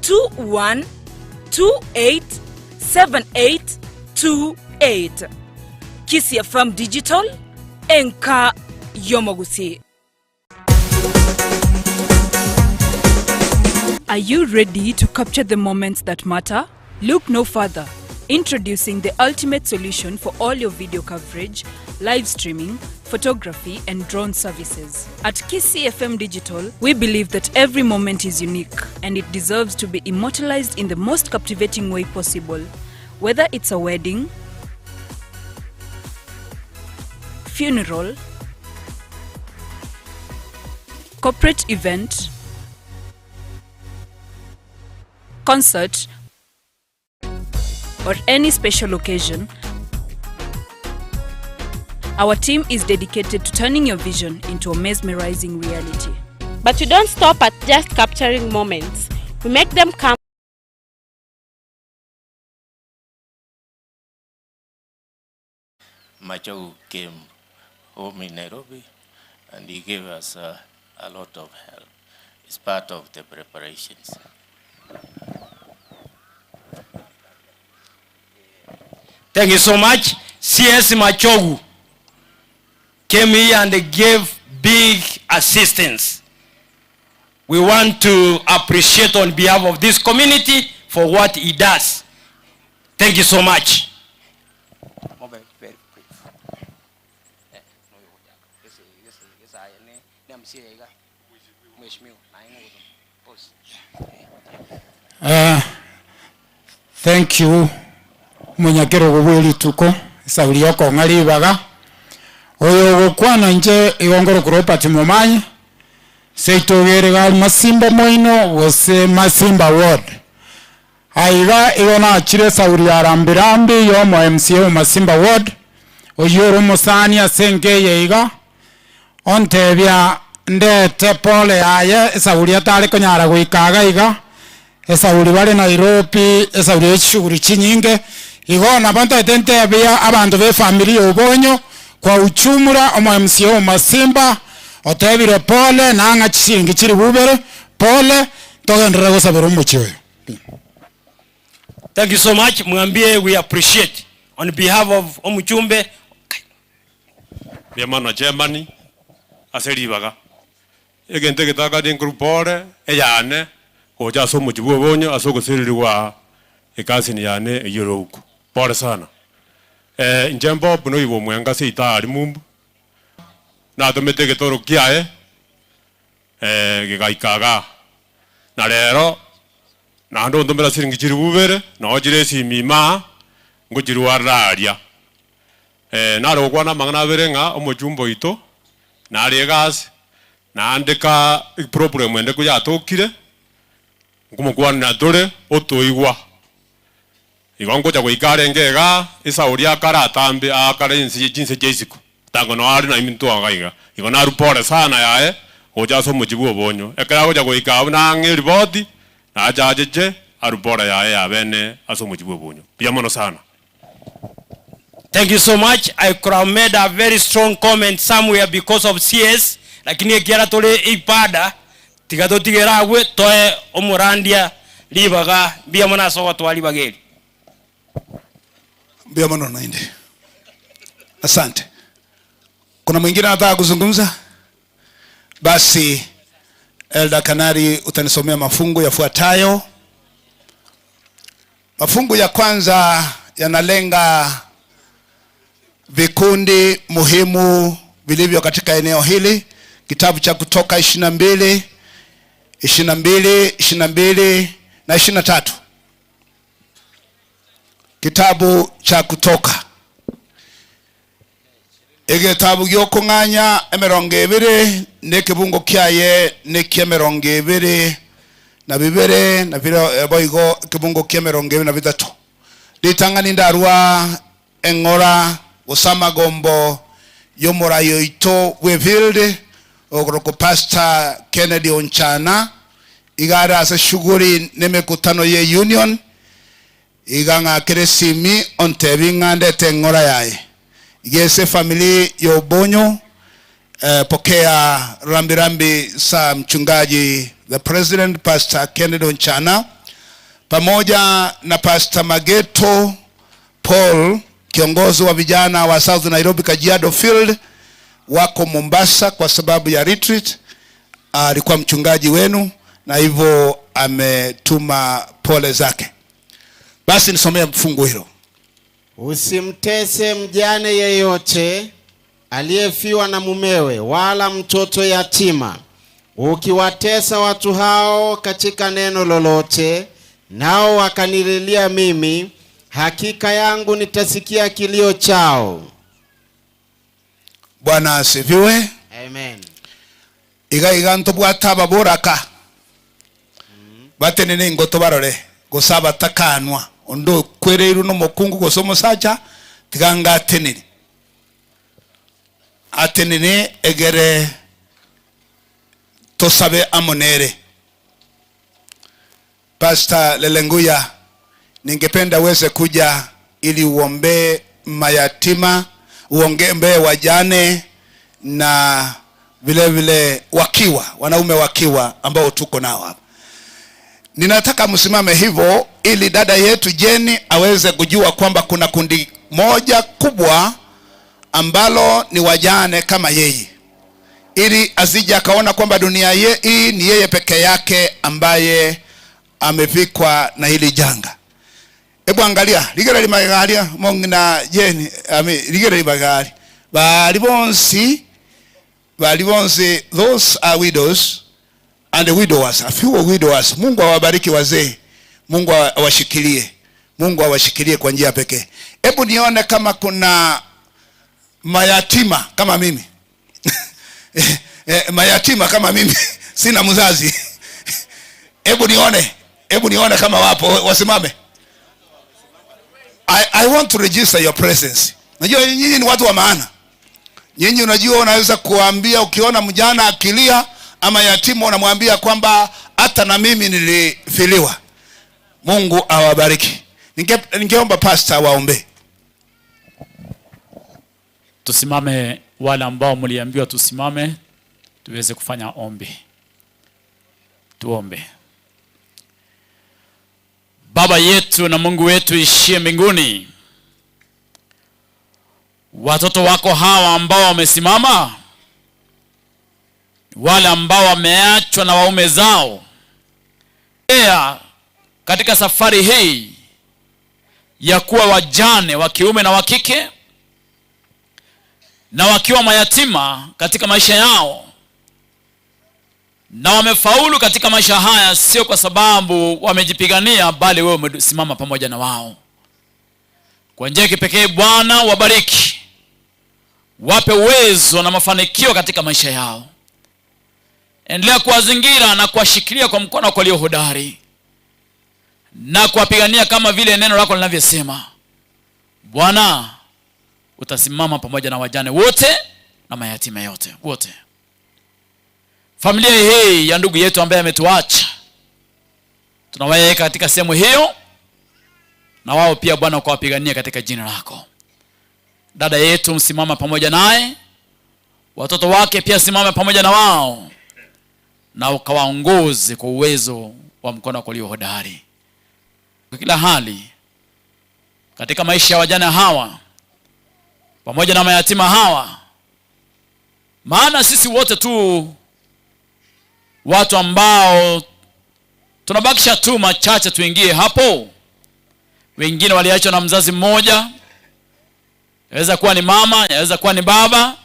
21 28 78 28. Kisii FM Digital, Enka Yomogusi. Are you ready to capture the moments that matter? Look no further. Introducing the ultimate solution for all your video coverage, live streaming, photography, and drone services. At KCFM Digital, we believe that every moment is unique and it deserves to be immortalized in the most captivating way possible. Whether it's a wedding, funeral, corporate event, concert, or any special occasion, our team is dedicated to turning your vision into a mesmerizing reality. But we don't stop at just capturing moments. We make them come Machogu came home in Nairobi and he gave us a lot of help. It's part of the preparations. Thank you so much. CS Machogu came here and gave big assistance. We want to appreciate on behalf of this community for what he does. Thank you so much. Thank you munyakero gubweli tuko sauli yoko ng'alibaga oyo gukwana nje igongoro kuropati mumanye seitogere gali masimba moino gose masimba ward aiga igona chire sauli ya rambirambi yomo MCA masimba ward oyoro musani asengeye iga ontebia ndete pole aye sauli atare konyara goikaga iga esauli bale Nairobi esauli eshughuli chinyinge igona bantu etente bia abantu be family obonyo kwa uchumura omo MCA masimba otebire pole nanga chishingi chiri bubere pole togendera gosabera omuchiwe. Thank you so much. Mwambie we appreciate on behalf of omuchumbe Biamano Germany aseribaga egente getaka dingru pole eyane goja ase omochibu obonyo ase ogosereriwa ekasini yane eyoroku pole sana. Njembo buno ibo mwenga se itari mumbu natomete getoro kiae gigaikaga na rero nando ndomera siringi chiri bubere no jire simima ngochirwararia naro kwana mangana berenga omochumbo ito nari egasi naandika problem ende kuyatokire nkumukwana natore otoigwa igongo cha goikare ngega isauri akara tambe akara insi jinse jesiko tango no ari na imintu agaiga igo naru pole sana yae gocha so mujibu obonyo ekera gocha goika na ng'iriboti na jajeje arupora yae yabene aso mujibu obonyo biamono sana. Thank you so much. I could have made a very strong comment somewhere because of CS, lakini ekiara tole ipada tigato tigera agwe toe omurandia libaga biamono aso twali bageri. Biamono naende. Asante. Kuna mwingine anataka kuzungumza? Basi Elda Kanari utanisomea mafungu yafuatayo. Mafungu ya kwanza yanalenga vikundi muhimu vilivyo katika eneo hili. Kitabu cha Kutoka 22, 22, 22 na 23. Kitabu cha Kutoka. Egetabu gyokung'anya emirongo ebere nekebungo kiaye nekiemirongo ebere na bibere na biro boigo kebungo kiemirongo ebere na bitatu. Ritang'ani ndarua eng'ora gosama gombo yomorayo ito wefield ogoroko Pastor Kennedy Onchana igara ase shughuli nemekutano ye union iganga keresimi ontebi ng'andete eng'ora yaye. Igese family yobonyo pokea rambirambi sa mchungaji the president Pastor Kennedy Onchana pamoja na Pastor Mageto Paul kiongozi wa vijana wa South Nairobi Kajiado Field wako Mombasa kwa sababu ya retreat. Alikuwa mchungaji wenu na hivyo ametuma pole zake. Basi nisomee mfungu hilo. Usimtese mjane yeyote aliyefiwa na mumewe, wala mtoto yatima. Ukiwatesa watu hao katika neno lolote, nao wakanililia mimi, hakika yangu nitasikia kilio chao. Bwana asifiwe. Amen. Iga iga ntobwate ababoraka batenene ingoto barore gose abatakanwa onde okwereirwe na omokungu gose omosacha tiga ngatenene atenene egere tosabe amonere. Pastor Lelenguya, ningependa uweze kuja ili uombee mayatima, uombee wajane na vile vile wakiwa, wanaume wakiwa ambao tuko nao hapa. Ninataka msimame hivyo ili dada yetu Jeni aweze kujua kwamba kuna kundi moja kubwa ambalo ni wajane kama yeye, ili asije akaona kwamba dunia hii ni yeye peke yake ambaye amevikwa na hili janga. Hebu angalia ligere limagalia mongina Jeni, ligere limagali bali bonsi, bali bonsi, those are widows and the widowers, a few widowers. Mungu awabariki wazee, Mungu awashikilie, Mungu awashikilie kwa njia pekee. Hebu nione kama kuna mayatima kama mimi. Mayatima kama mimi sina mzazi. Hebu nione, hebu nione kama wapo, wasimame. I want to register your presence. Najua nyinyi ni watu wa maana. Nyinyi unajua unaweza kuambia, ukiona mjana akilia ama yatima unamwambia kwamba hata na mimi nilifiliwa. Mungu awabariki. Ningeomba pastor waombe. Tusimame, wale ambao mliambiwa tusimame tuweze kufanya ombi. Tuombe. Baba yetu na Mungu wetu ishie mbinguni, watoto wako hawa ambao wamesimama, wale ambao wameachwa na waume zao katika safari hii ya kuwa wajane wa kiume na wa kike, na wakiwa mayatima katika maisha yao, na wamefaulu katika maisha haya sio kwa sababu wamejipigania, bali wewe umesimama pamoja na wao. Kwa njia ya kipekee Bwana, wabariki, wape uwezo na mafanikio katika maisha yao. Endelea kuwazingira na kuwashikilia kwa mkono wako ulio hodari, na kuwapigania kama vile neno lako linavyosema. Bwana, utasimama pamoja na wajane wote na mayatima yote wote. Familia hii ya ndugu yetu ambaye ametuacha, tunawaweka katika sehemu hiyo, na wao pia Bwana ukawapigania katika jina lako. Dada yetu msimama pamoja naye, watoto wake pia simama pamoja na wao, na ukawaongoze kwa uwezo wa mkono wako ulio hodari. Kwa kila hali katika maisha ya wajane hawa pamoja na mayatima hawa, maana sisi wote tu watu ambao tunabakisha tu machache tuingie hapo. Wengine waliachwa na mzazi mmoja, yaweza kuwa ni mama, yaweza kuwa ni baba.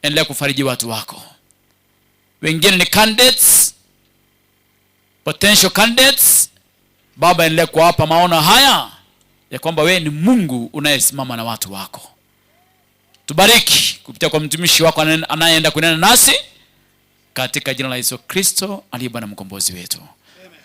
Endelea kufariji watu wako. Wengine ni candidates, potential candidates. Baba, endelea kuwapa maono haya ya kwamba wewe ni Mungu unayesimama na watu wako. Tubariki kupitia kwa mtumishi wako anayeenda kunena nasi, katika jina la Yesu Kristo aliye Bwana mkombozi wetu.